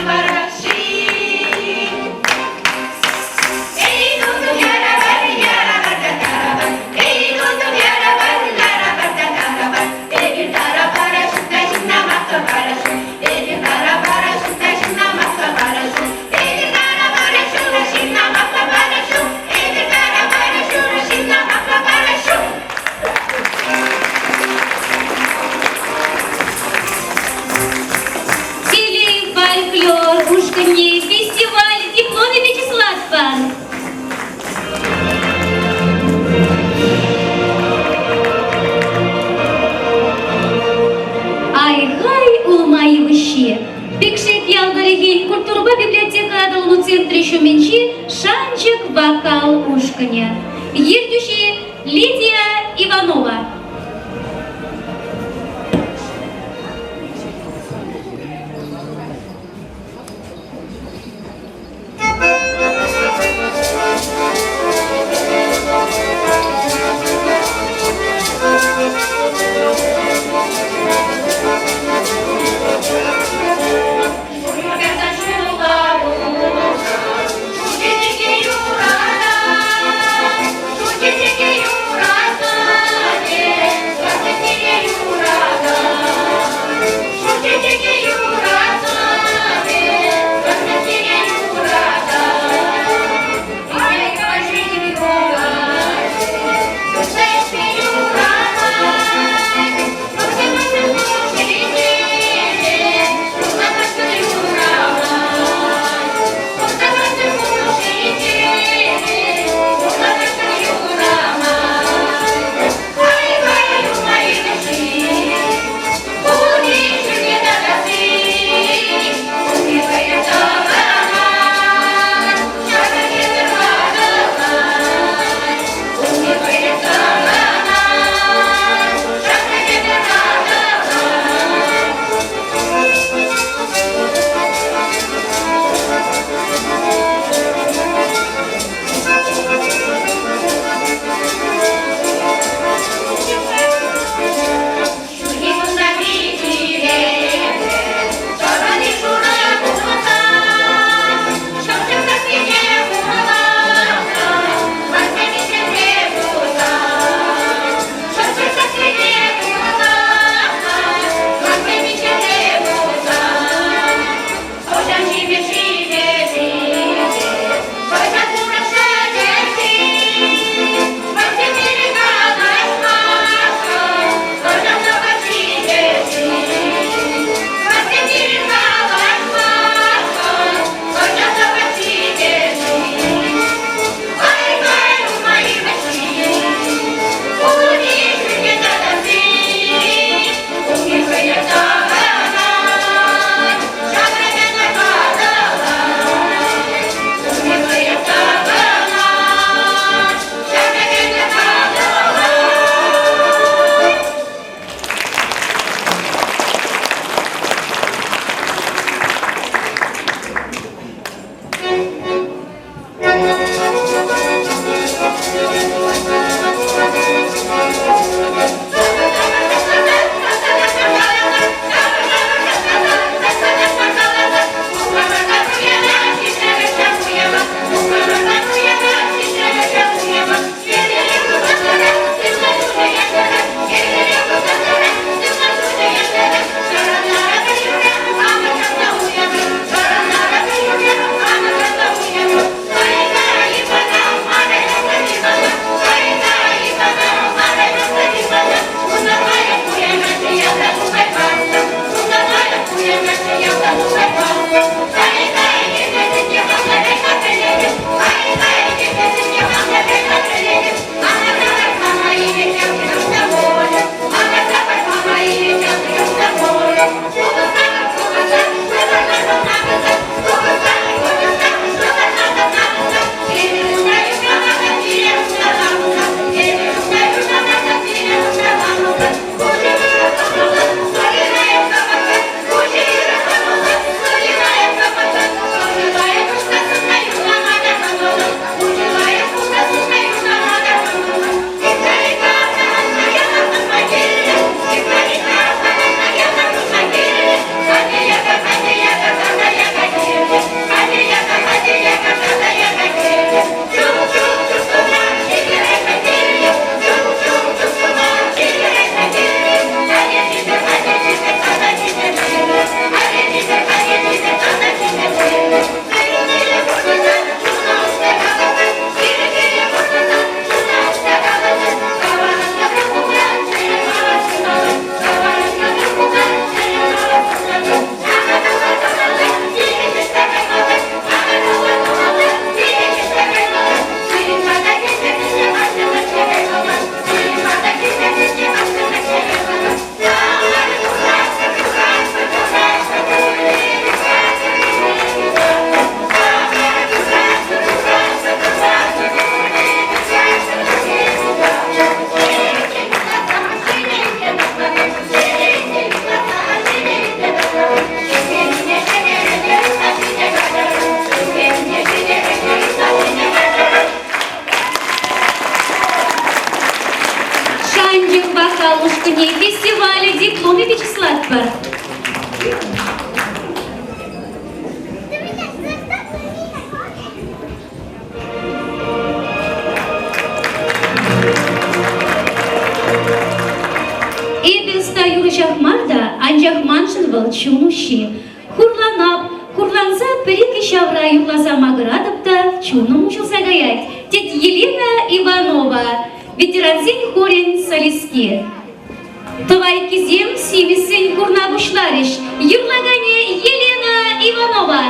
вара-ши? Эй, тусӑм, яра-бар, яра-бар та тарабар. Эй, тусӑм, яра-бар, яра-бар та тарабар. Эпир тара парашют та ҫынна маска парашют. Эпир тара парашют та ҫынна маска парашют. Эпир тара парашют та ҫынна маска парашют. Эпир тара парашют та ҫынна маска парашют. Телей фольклор ушкӑнне фестиваль дипломӗпе чыслатпӑр. Ай-хай улма йывӑҫҫи. Пикшик ял тӑрӑхӗн культурӑпа библиотека аталану центрӗ ҫумӗнчи Шанчӑк вокал ушкӑнӗ. Ертӳҫи Лидия Иванова. Юратать, вӑл чун уҫҫи. Хурланап, хурланса пӗр-икӗ ҫавра юрласа макӑратӑп та чунӑм уҫӑлса каять, тет Елена Иванова, ветерансен хорӗн солистки. Тӑвайккисем симӗссӗн курна пуҫларӗҫ. Юрлаканӗ Елена Иванова.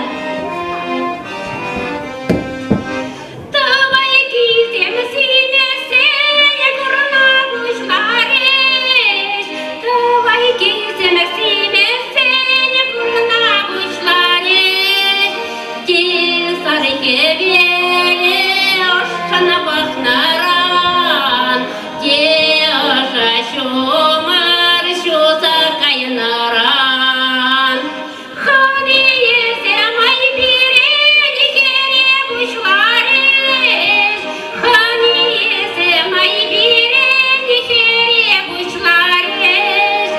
Тӑвайккисем симӗссӗн курна пуҫларӗҫ. Тӑвайккисем симӗссӗн курна пуҫларӗҫ. Те сар хӗвелӗ ӑшшӑн пӑхнӑран, Те ӑшӑ ҫумӑр ҫуса кайнӑран Хӑнийӗсем ай пирӗн хӗре пуҫларӗҫ, Хӑнийӗсем ай пирӗн хӗре пуҫларӗҫ.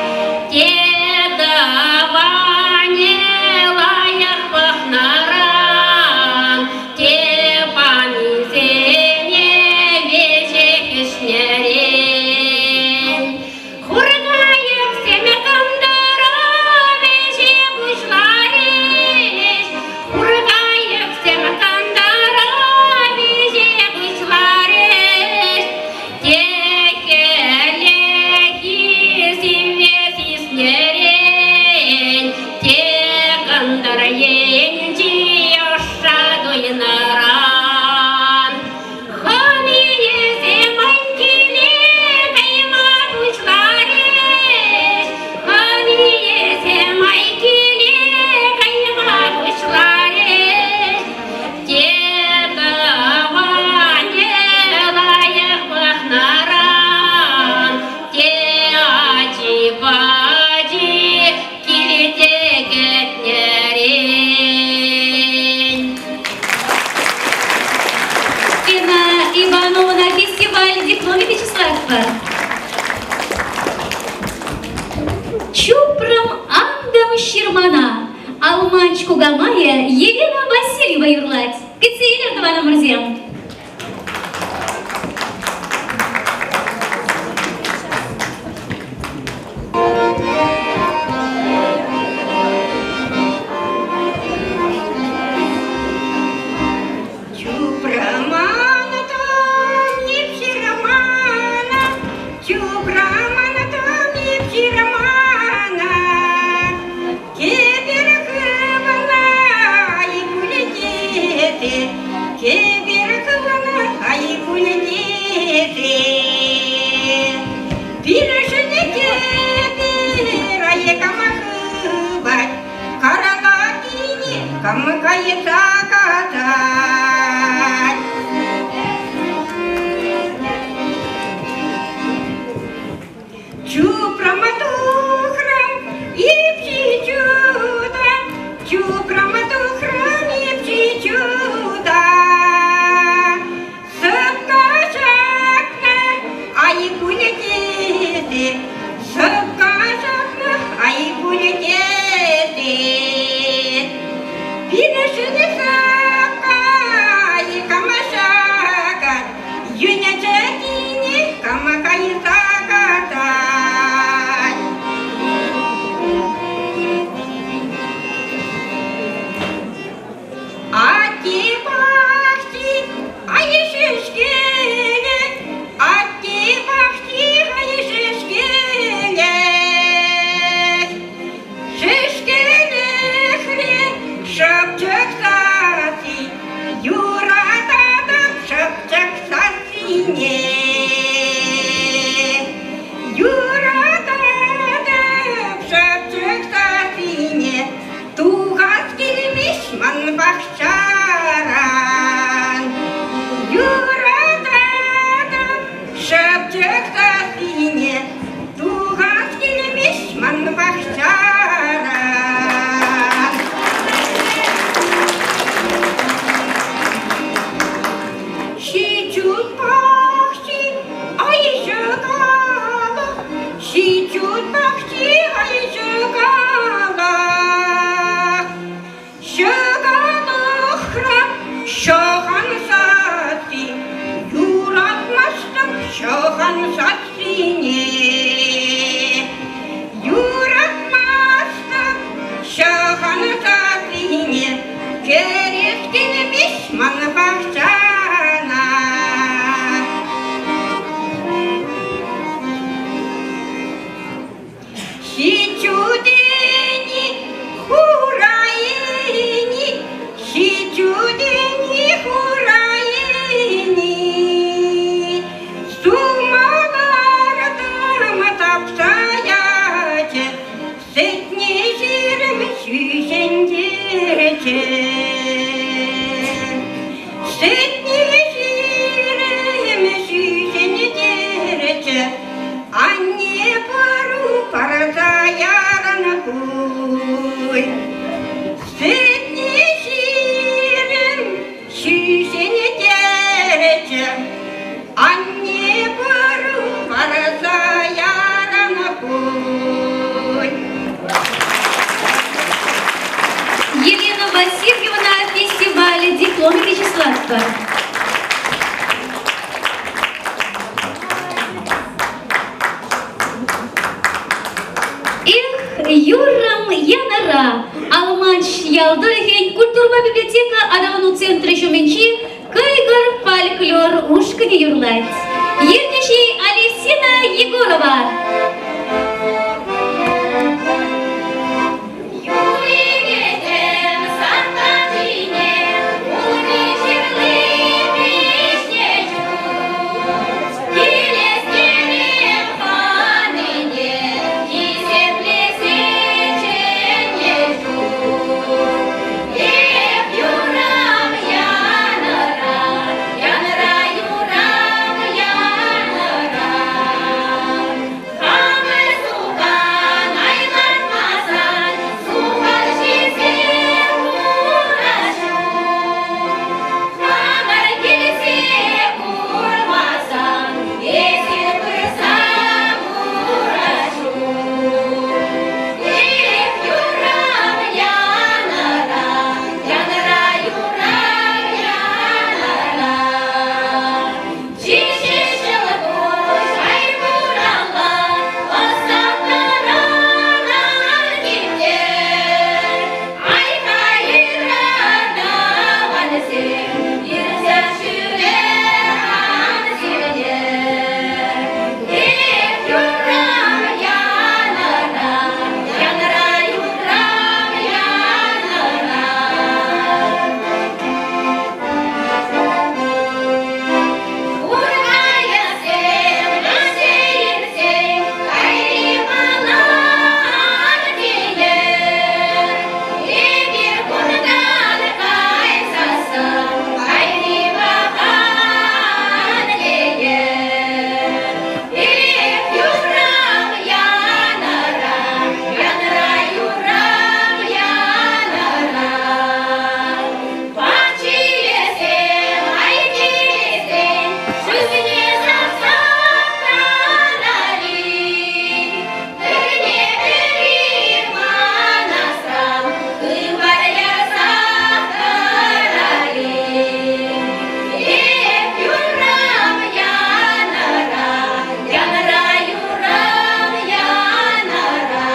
Те тӑванӗ лайӑх пӑхнӑран, Те панисене веҫех ӗҫнӗрен. Хуркайӑксем кӑнтӑра вӗҫе пуҫларӗҫ. Хуркайӑксем кӑнтӑра вӗҫе пуҫларӗҫ. Те хӗллехи сивве сиснӗрен, те кӑнтӑр енчи ӑшша туйнӑран. Хӑнийӗсем айккине кайма пуҫларӗҫ. Хӑнийӗсем айккине кайма пуҫларӗҫ. Те тӑванӗ лайӑх пӑхнӑран, те ачи-пачи килте кӗтнӗрен. Лена Ивановна фестиваль дипломӗпе чыслатпӑр. Чупрӑм антӑм ҫырмана. Алманч кукамайӗ Елена Васильева юрлать. Кӗтсе илӗр, тӑванӑмӑрсем. Чупрамана там не романа, Чупрамана там не романа, Кепер хывана ай пулетете, Кепер хывана ай пулетете. Пирӗшне кепер ай кама хывать, Каралакине кам кайса катать. Чупрама тухрам ипчи чуда, чупрама тухрам ипчи чуда. Сӑпка ҫакнӑ ай пулӗ тесе, сӑпка ҫакнӑ ай пулӗ тесе. Пирӗшне сӑпка ай кама ҫакать, Йӳнӗ чӗкине кама кайса катать. Атте пахчи ай шӗшкелӗ, атте пахчи ай шӗшкелӗ. Шӗшкелӗхре шӑпчӑк сасси, юрататӑп шӑпчӑк сассине. Юрататӑп шӑпчӑк сассине, тухас килмест ман пахчаран. Юрататӑп шӑпчӑк сассине, Тухас килмест ман пахчаран. Ҫичют пахчи айҫӑкалӑх, ҫичют пахчи айҫӑкалӑх. Ҫӑкалӑхра ҫӑхан сасси, юратмастӑп ҫӑхан сассине. Юратмастӑп. ман пахчана. Ҫиччӳтени хураини, ҫиччӳтени хураини, сумалартӑм тапса ячӗ, сӗтне 20 ҫӳҫентерчӗ. Сӗтне 20 ҫӳҫентерчӗ, Анне пӑру парса яран пуль. Сӗтне 20 ҫӳҫентерчӗ, Анне пӑру парса яран пуль. Елена Васильевна фестивале диплом Вячеславпа. Эх, юррӑм янӑра! Алманч ял тӑрӑхӗн культурӑпа библиотека аталану центрӗ ҫумӗнчи Кӑйкӑр фольклор ушкӑнӗ юрлать. Ертӳҫи Алевтина Егорова. Юрикесем саккацине улми ҫырли пиҫнӗ чух килес терӗм хӑнине хисеплесе чӗннӗ чух. Эп юрам янӑра, янӑра юрам янӑра. Хамӑр сухан айланмасан, сухан ҫисе курас ҫук. Хамӑр килсе курмасан, эсир пырса курас ҫук. Эх, юрам янӑра, янӑра юрам янӑра. Ҫиҫе ҫӑлкуҫ ай хуралла, ӑсатнӑран килтер. Ай хайран тӑвансем, ирсе ҫӳрер ан сивӗнер. Эх, юрам янӑра, янӑра юрам янӑра. Уркаясем вӗҫсе иртсен, кайри мала килер. Эпир кунтан кайсассӑн, кайри пахан теер. Эх, юрам янӑра, янӑра юрам янӑра. Пахчиесем, айккисен, шывне сапса тӑрари. Пӗрне-пӗри манасран хыпар ярса тӑрари. Эх, юрам янӑра, янӑра юрам янӑра.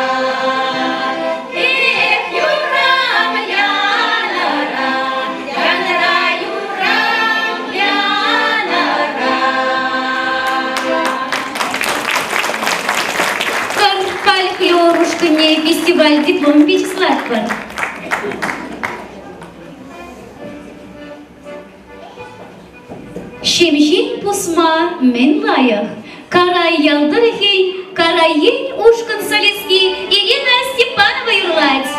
Эх, юрам янӑра, янӑра юрам янӑра. Кӑр фольклор ушкӑнне фестиваль дипломӗпе чыслатпӑр. Ҫемҫен пусма мӗн лайӑх. Карай ял тӑрӑхӗн Карай ен ушкӑн солистки Ирина Степанова юрлать.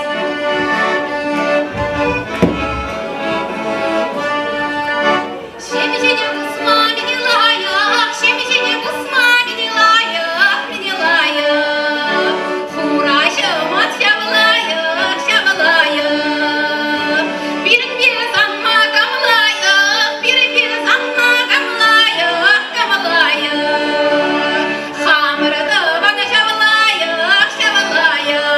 Ҫемҫене пусма мӗн лайӑх, ҫемҫене пусма мӗн лайӑх, мӗн лайӑх. Хура ҫӑмат ҫав лайӑх, ҫав лайӑх. Пирӗнпе санма кам лайӑх, пирӗнпе санма кам лайӑх, кам лайӑх. Хамӑр тӑван ҫав лайӑх, ҫав лайӑх.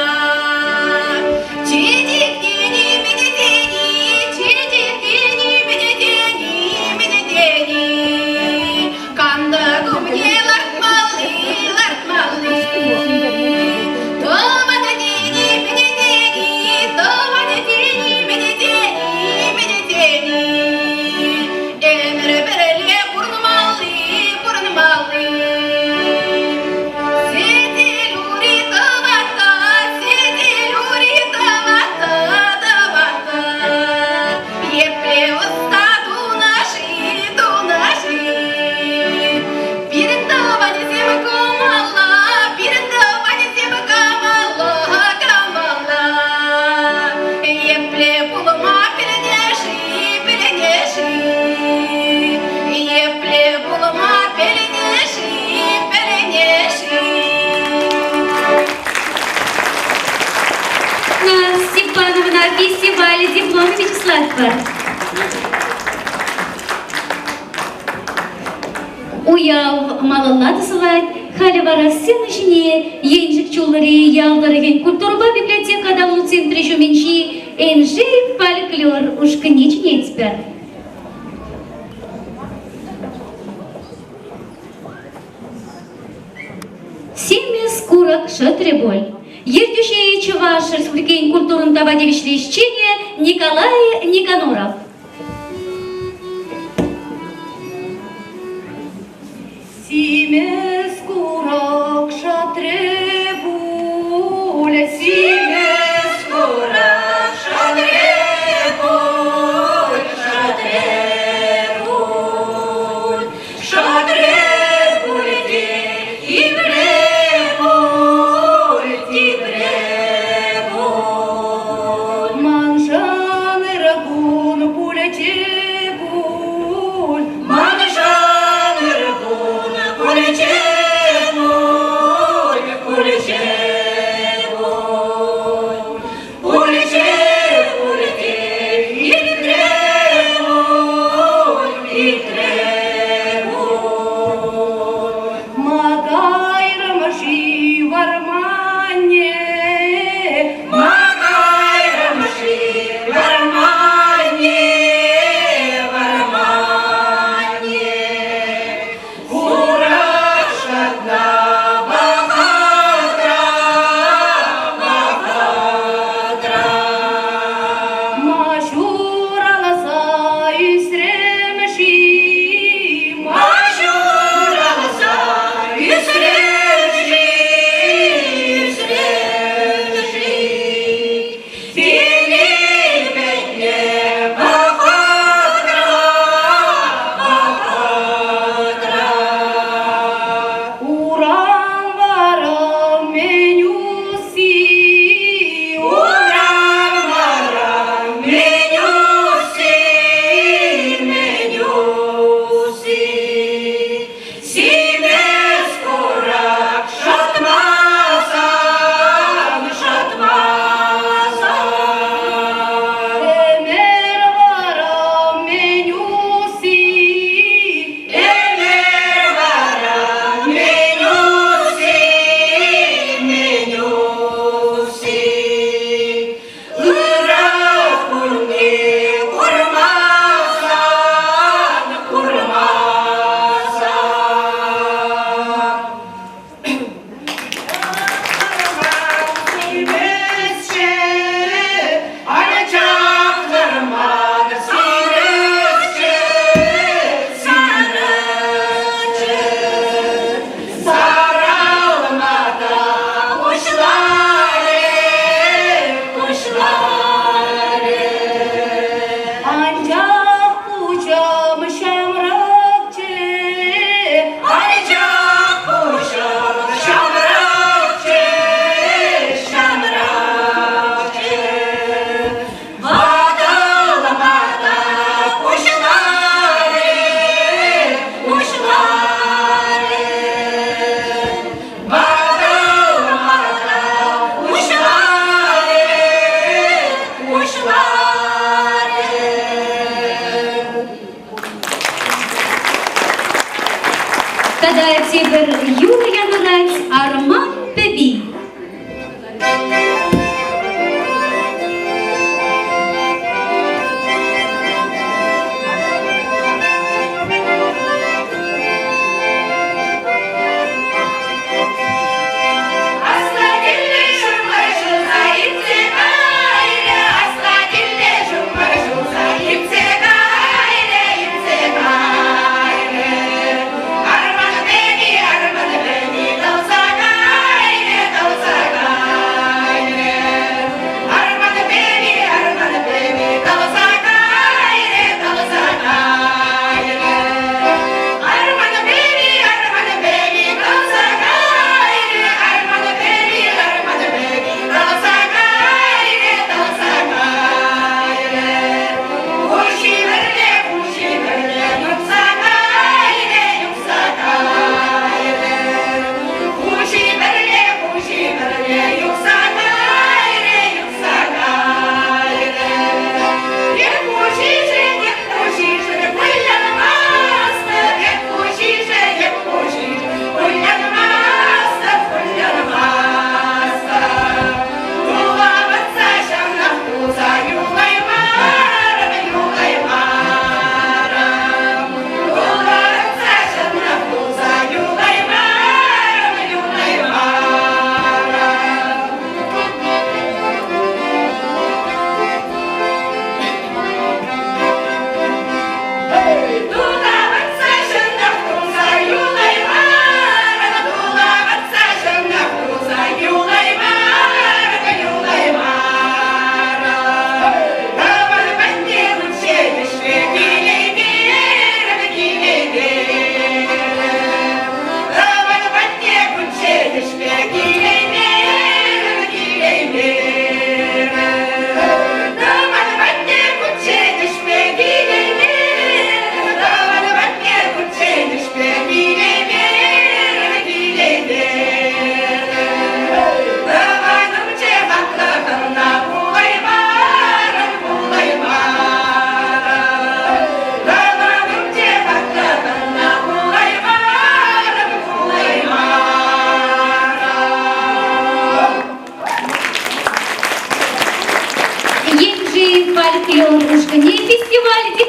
фестиваль дипломӗпе чыслатпӑр. Уяв малалла тӑсӑлать. Халӗ вара сцена ҫине Еншик Чуллӑри ял тӑрӑхӗн культурӑпа библиотека аталану центрӗ ҫумӗнчи Эншей фольклор ушкӑнне чӗнетпӗр. Симӗс курӑк шӑтрӗ пуль. Ертӳҫи Чӑваш Республикин культурӑн тава тивӗҫлӗ ӗҫченӗ Николай Никоноров. Симӗс курӑк шӑтрӗ пуль, симӗс курӑк шӑтрӗ пуль, шӑтрӗ пуль, шӑтрӗ пуль те типрӗ пуль, типрӗ пуль. Маншӑн ырӑ кун пулчӗ пуль, маншӑн ырӑ кун пулчӗ пуль, пулчӗ пуль. Пулчӗ пуль те иртрӗ пуль, иртрӗ пуль. Ма кайрӑм-ши вӑрманне? Ма кайрӑм-ши вӑрманне, вӑрманне? Хура шӑтнӑ вӑхӑтра, вӑхӑтра. Ма ҫуралса ӳсрӗм-ши? Ма ҫуралса ӳсрӗм-ши, ӳсрӗм-ши? Телей пӗтнӗ вӑхӑтра, вӑхӑтра. Урам вара мӗн усси? Урам вара мӗн усси, мӗн усси? Симӗс курак шӑтмасан, шӑтмасан. Ӗмӗр вара мӗн усси? Ӗмӗр вара мӗн усси, мӗн усси? Ырӑ кунне курмасан, курмасан. Симӗсчӗ, анчах вӑрман сарӑччӗ, сарӑччӗ. Саралма та пуҫларӗ, пуҫларӗ. Анчах пуҫӑм ҫамрӑкчӗ, анчах пуҫӑм ҫамрӑкчӗ, ҫамрӑкчӗ. Ватӑлма та пуҫларӗ, пуҫларӗ. Ватӑлма та пуҫларӗ, пуҫларӗ. Тата тепӗр юрӑ янӑрать Арман пӗви. Аслатиллӗ ҫумӑр ҫуса иртсе кайрӗ, аслатиллӗ ҫумӑр ҫуса иртсе кайрӗ, иртсе кайрӗ. Арман пӗви, арман пӗви тӑлса кайрӗ, тӑлса.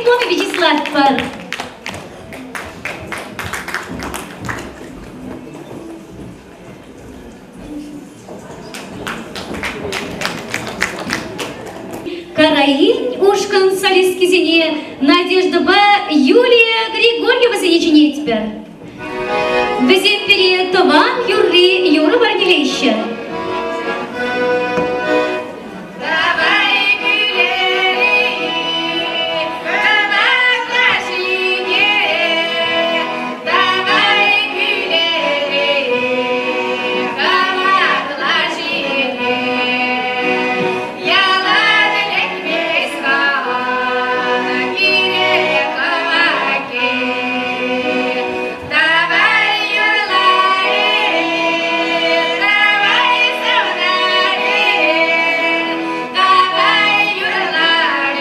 дипломӗпе чыслатпӑр. Караин ушкӑн солисткисене Надеждӑпа Юлия Григорьевасене чӗнетпӗр. Вӗсем пире тӑван юрри юрӑ парнелеҫҫӗ. Давай кӳлери кӑвакла ҫине, давай кӳлери кӑвакла ҫине, ялан лекмест-ха пире кӑвакки. Давай юрлар, давай савнар, давай юрлар,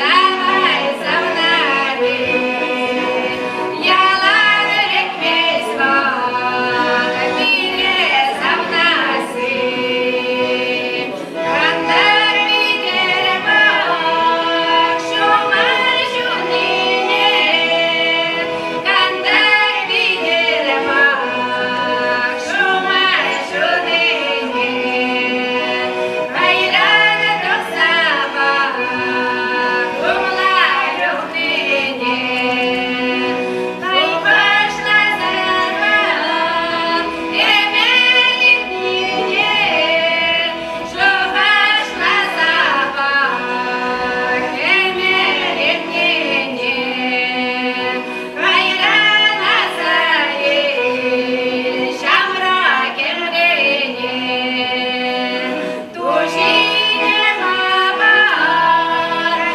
давай савнар. Ялан лекмест вӑл пире савнасси. Кантар витӗр пӑх ҫумӑр ҫунине, кантар витӗр пӑх ҫумӑр ҫунине. Кайран тухса пӑх тумла юхнине. Кай пуҫласа пӑх эмел иртнине. Шухӑшласа пӑх эмел иртнине. Кайран аса ил ҫамрӑк ӗмрине. Ту ҫине хӑпар,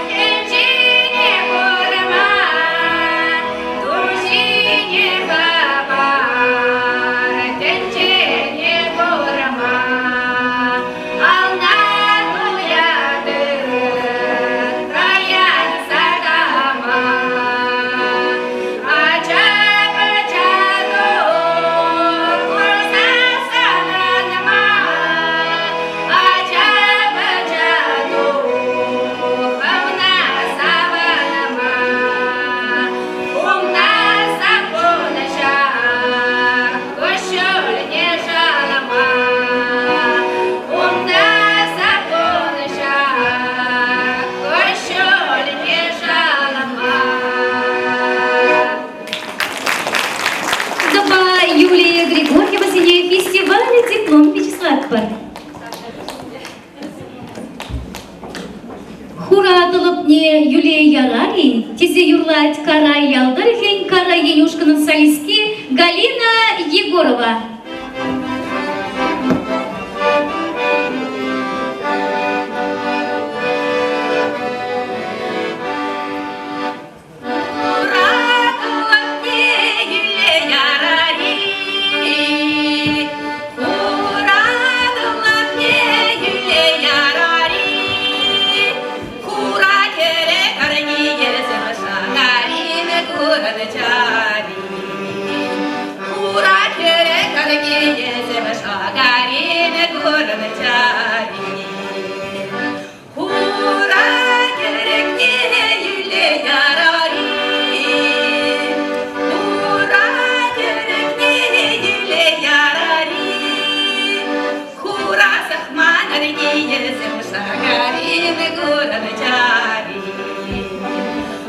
тӗнчене курма. Ту ҫине хӑпар, тӗнчене курма. Ална туятӑн, таянса тама. Ача-пӑча курса савӑнма. Ача-пӑча хӑвна савӑнма. Умна саппунҫа, куҫҫульне шалма. Умна саппунҫа, куҫҫульне шалма. Зӑпа Юлия Григорьевасене фестивале диплом чыслатпӑр. Хура тӑлӑпне Юлия Ярарин тесе юрлать Карай ял тӑрӑхӗн Карай ен ушкӑнӑн солистки Галина Егорова. Хура тӑлӑпне ярар-и, хура тӑлӑпне йӳле ярар-и, хура кӗре карнийӗсем шакарин курӑнчари. Хура кӗре карнийӗсем шакарин курӑнчари. Хура кӗрӗкне йӳле ярар-и, хура кӗрӗкне йӳле ярар-и, хура сӑхман ӗркийӗсем шакарин курӑнчари.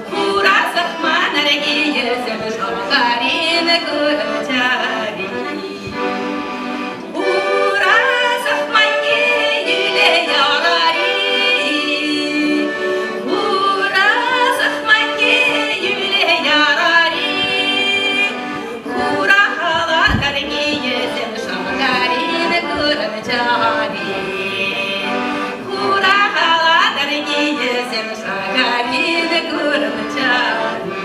Хура сӑхман ӗркийӗсем шакарин курӑнчари. Хура сӑхманне йӳле ярар-и, хура сӑхманне йӳле ярар-и, хура халат армийӗсем шакарин курӑнчари. Хура халат армийӗсем шакарин курӑнчари.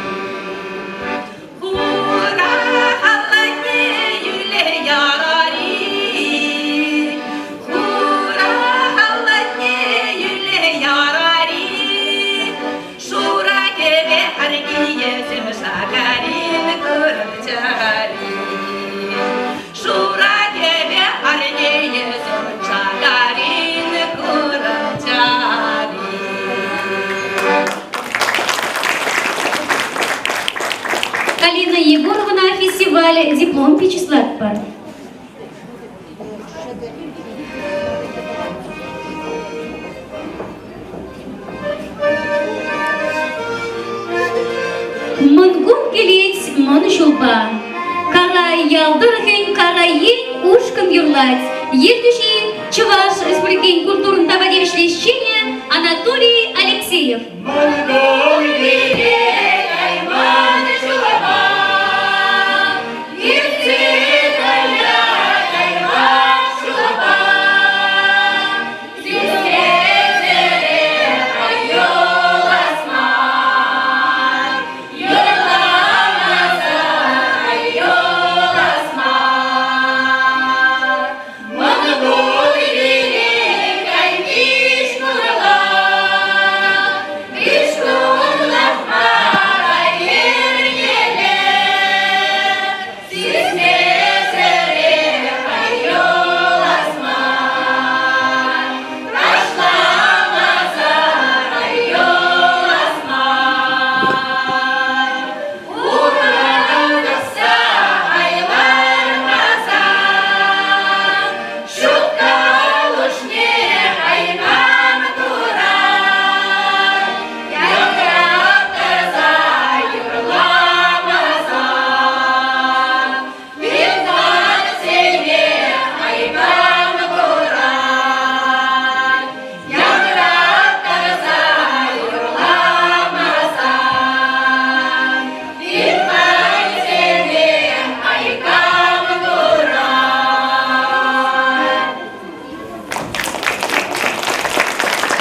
Хура халатне йӳле ярар-и, хура халатне йӳле ярар-и, шура кӗве аркийӗсем шакарин курӑнчари. Шура кӗве аркийӗсем шакарин курӑнчари. Алина Егоровӑна фестиваль диплом чыслатпӑр. Мӑнкун килет мӑн ҫулпа. Карай ял тӑрӑхӗн Карай ен ушкӑн юрлать. Ертӳҫи Чӑваш Республикин культурӑн тава тивӗҫлӗ ӗҫченӗ Анатолий Алексеев. Мӑнкун килет мӑн ҫулпа. Иртсе каять мӑн ҫулпа.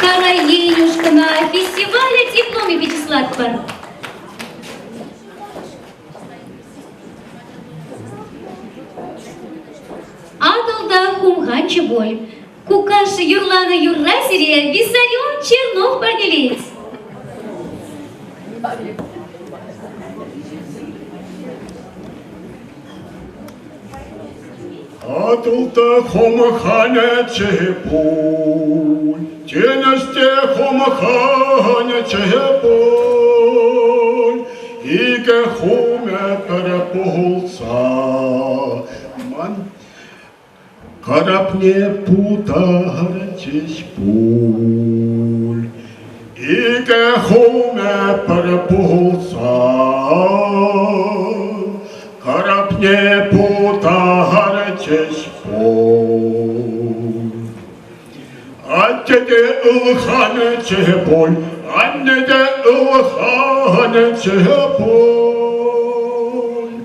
Карай ушкӑна фестивале дипломӗпе чыслатпӑр. Атӑлта хумханчӗ пуль. Кукашшӗ юрланӑ юрра сире Виссарион Чернов парнелет. Атӑлта хумханӗччӗ пуль, тинӗс те хумханӗччӗ пуль, икӗ хумӗ пӗр пулса ман карапне путарчӗҫ пуль. Икӗ хумӗ пӗр пулса Карапне путарчӗҫ пуль. Атте те ылханӗччӗ пуль, анне те ылханӗччӗ пуль.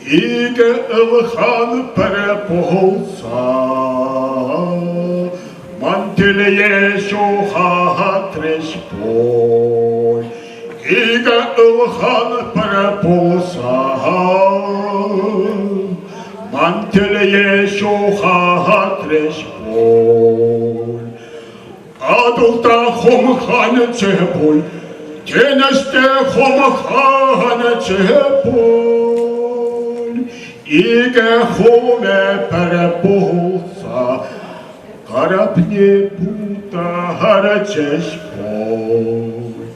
Икӗ ылхан пӗр пулса ман телее ҫухатрӗҫ пуль. Икӗ ылхан пӗр пулса ман телее ҫухатрӗҫ пуль. Атӑлта хумханӗччӗ пуль, тинӗс те хумханӗччӗ пуль. Икӗ хумӗ пӗр пулса карапне путарчӗҫ пуль.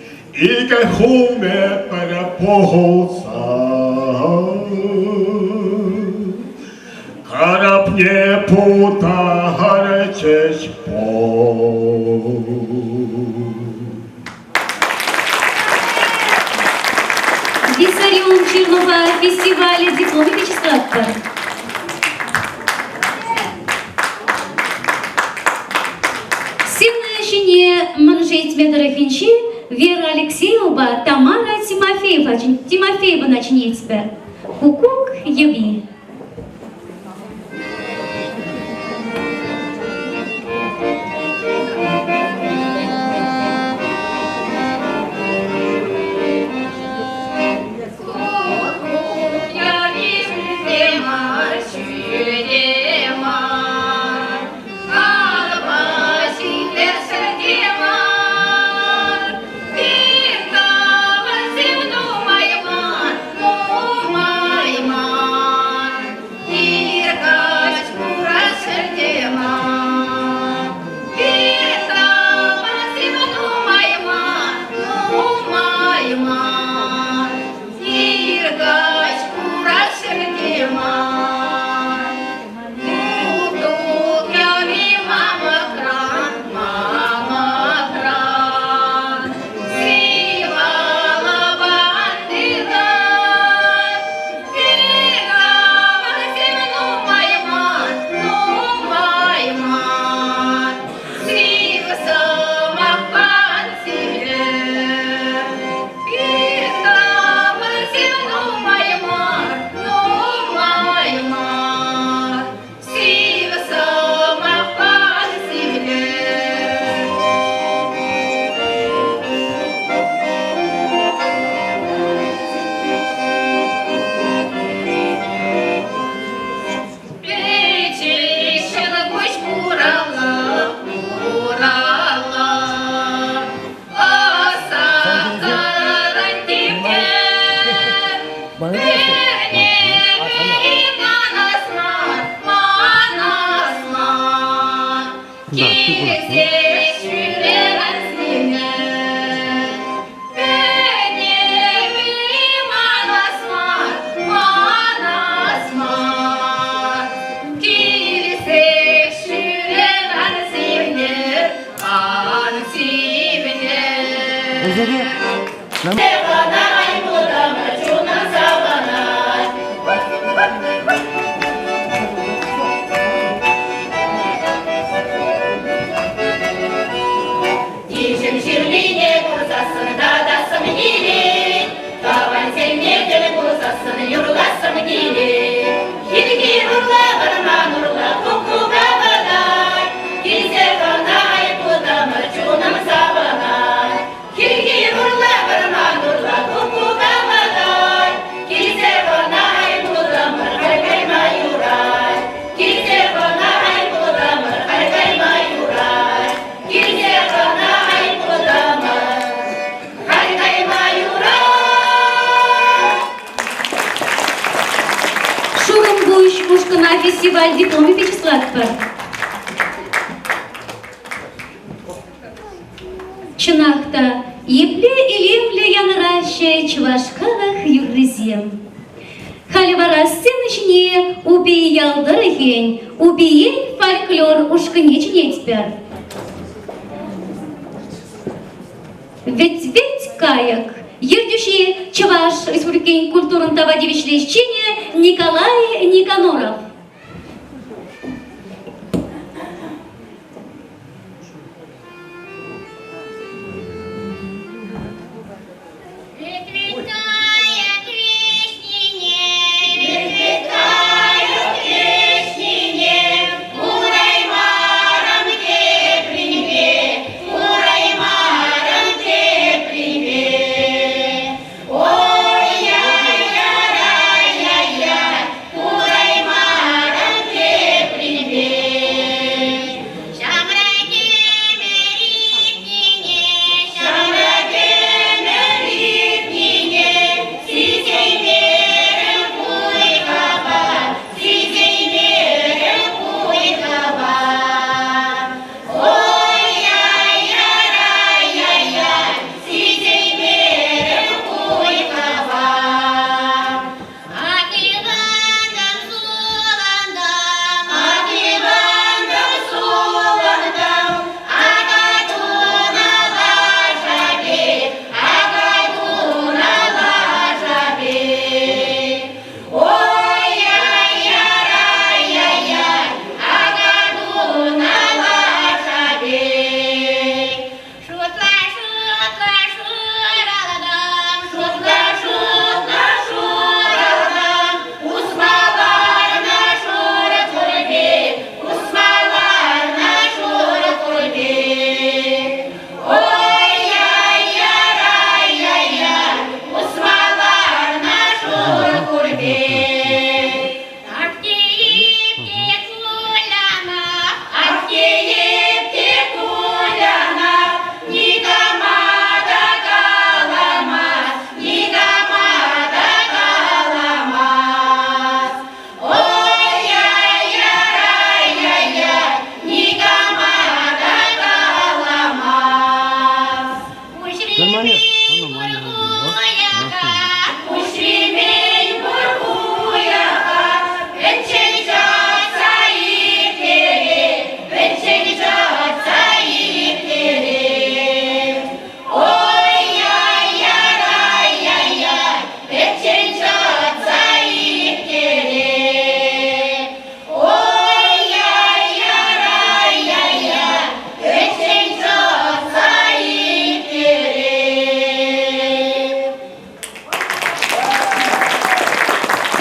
Икӗ хумӗ пӗр пулса карапне путарчӗҫ пуль. Виссарион Чернова фестивале диплом чыслатпӑр. Сцена ҫине Мӑн Шетмӗ тӑрӑхӗнчи Вера Алексеевӑпа Тамара Тимофеева Тимофеевӑна чӗнетпӗр. Куккук йӑви. Нумай мар, ир каҫ. Тишӗм ҫырлине курсассӑн татассӑм килет, Тӑвансене тӗл пулсассӑн юрлассӑм килет. Хир-хир урла, вӑрман урла куккук авӑтать, Килсе кӑна путӑмӑр, чунӑм савӑнать. Хир-хир урла, вӑрман урла куккук авӑтать, Килсе кӑна путӑмӑр, халь кайма юрать. Килсе кӑна путӑмӑр, халь кайма юрать. Килсе кӑна путӑмӑр, халь кайма юрать. Шурӑмпуҫ ушкӑна фестиваль дипломӗпе чыслатпӑр. Чӑнах та, епле илемлӗ янӑраҫҫӗ чӑваш халӑх юррисем. Халӗ вара сцена ҫине Упи ял тӑрӑхӗн Упиен фольклор ушкӑнне чӗнетпӗр. Вӗт-вӗт кайӑк ертӳҫи Чӑваш Республикин культурӑн тава тивӗҫлӗ ӗҫченӗ Николай Никоноров.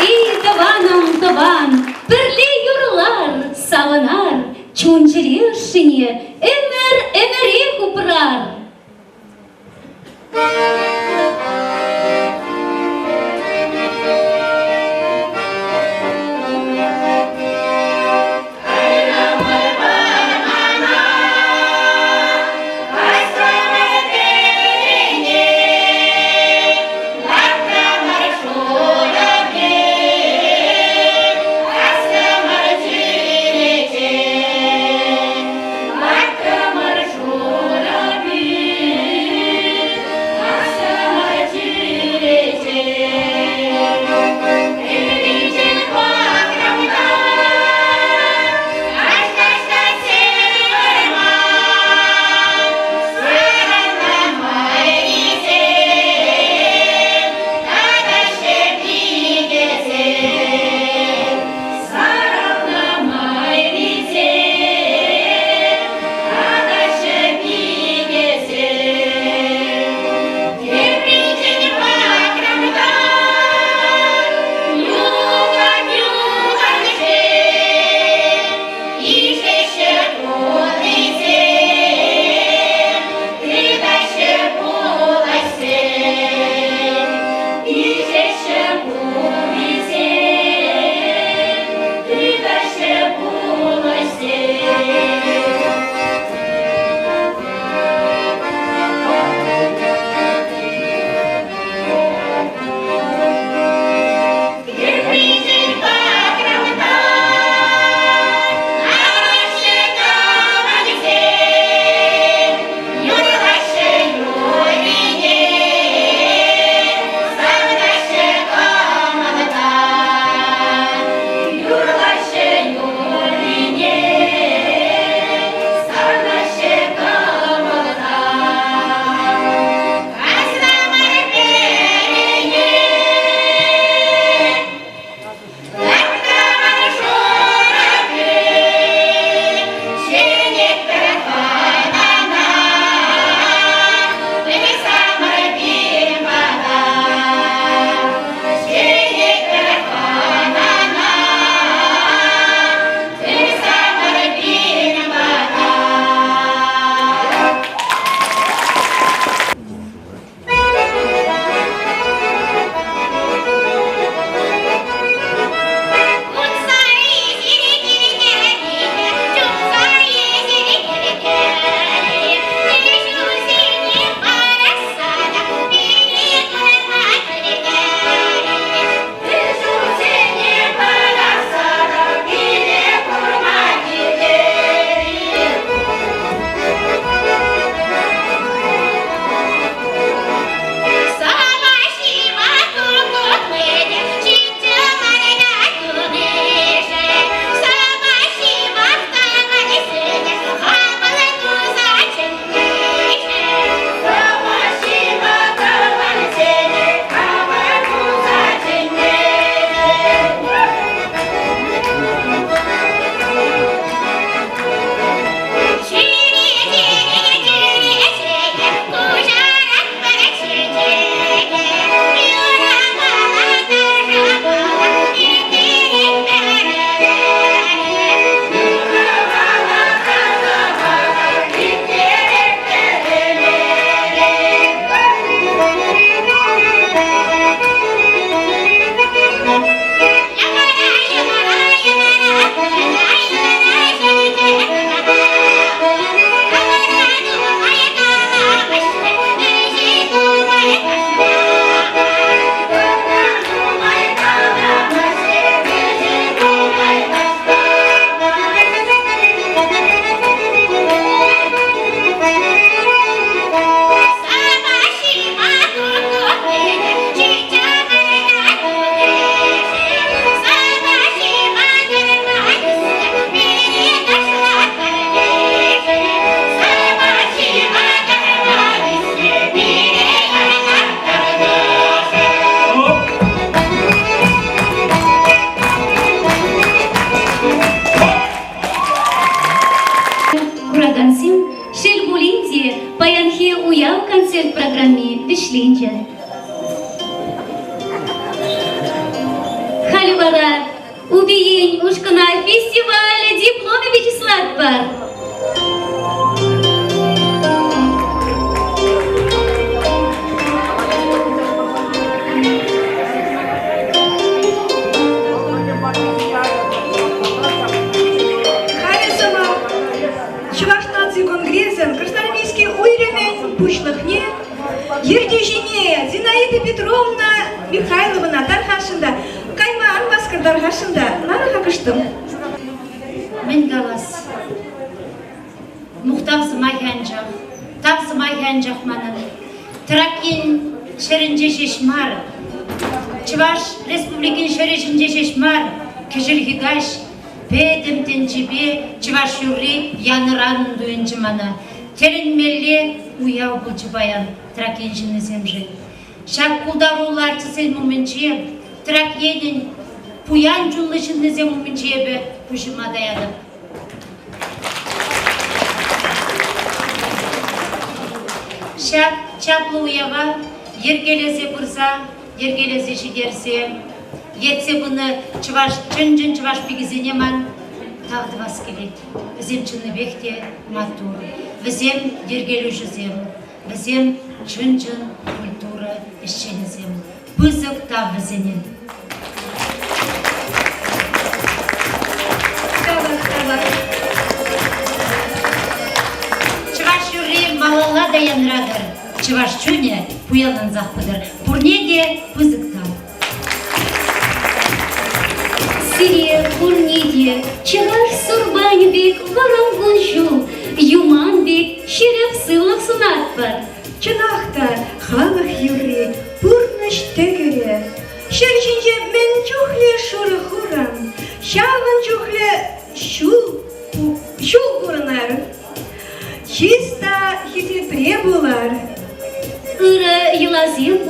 Эй, тӑванӑм, тӑван, пӗрле юрлар, савӑнар, чун-чӗре ӑшшине ӗмӗр-ӗмӗрех упрар. ҫинче. Халӗ вара Упи ен ушкӑна фестивале дипломӗпе чыслатпӑр. Халӗ сӑмах Чӑваш наци конгресӗн Красноармейски уйрӑмӗн пуҫлӑхне, ертӳҫине Зинаида Петровна Михайловӑна тархасшӑн та кайма ан васкӑр тархасшӑн та ларӑр-ха кӑштӑм. Мӗн калас? Мухтав сӑмахӗ анчах, тав сӑмахӗ анчах манӑн. Трак ен ҫӗрӗнче ҫеҫ мар, Чӑваш Республикин ҫӗрӗ ҫинче ҫеҫ мар, кӗҫӗрхи каҫ пӗтӗм тӗнчипе чӑваш юрри янӑранӑн туйӑнчӗ мана. Тӗлӗнмелле уяв пулчӗ паян Трак ен ҫыннисемшӗн. Ҫак пултаруллӑ артистсен умӗнче, Трак енӗн пуян чунлӑ ҫыннисем умӗнче эпӗ пуҫӑма таятӑп. Ҫак чаплӑ уява йӗркелесе пырса, йӗркелесе ҫитерсе, ертсе пынӑ чӑваш, чӑн-чӑн чӑваш пикисене ман тав тӑвас килет. Вӗсем чӑннипех те маттур. Вӗсем йӗркелӳҫӗсем, вӗсем чӑн-чӑн культура ӗҫченӗсем. Пысӑк тав вӗсене. Чӑваш юрри малалла та янратӑр, чӑваш чунӗ пуянлансах пытӑр. Пурне те пысӑк тав. Сире пурне те чӑваш сурпанӗ пек вӑрӑм кун-ҫул, юман пек ҫирӗп сывлӑх сунатпӑр. Чӑнах та, халӑх юрри, пурнӑҫ тӗкӗрӗ. Ҫӗр ҫинче мӗн чухлӗ шурӑ хурӑн, ҫавӑн чухлӗ ҫул, ҫул курӑнар. Чыс та хисепре пулар. Ырӑ йӑласем.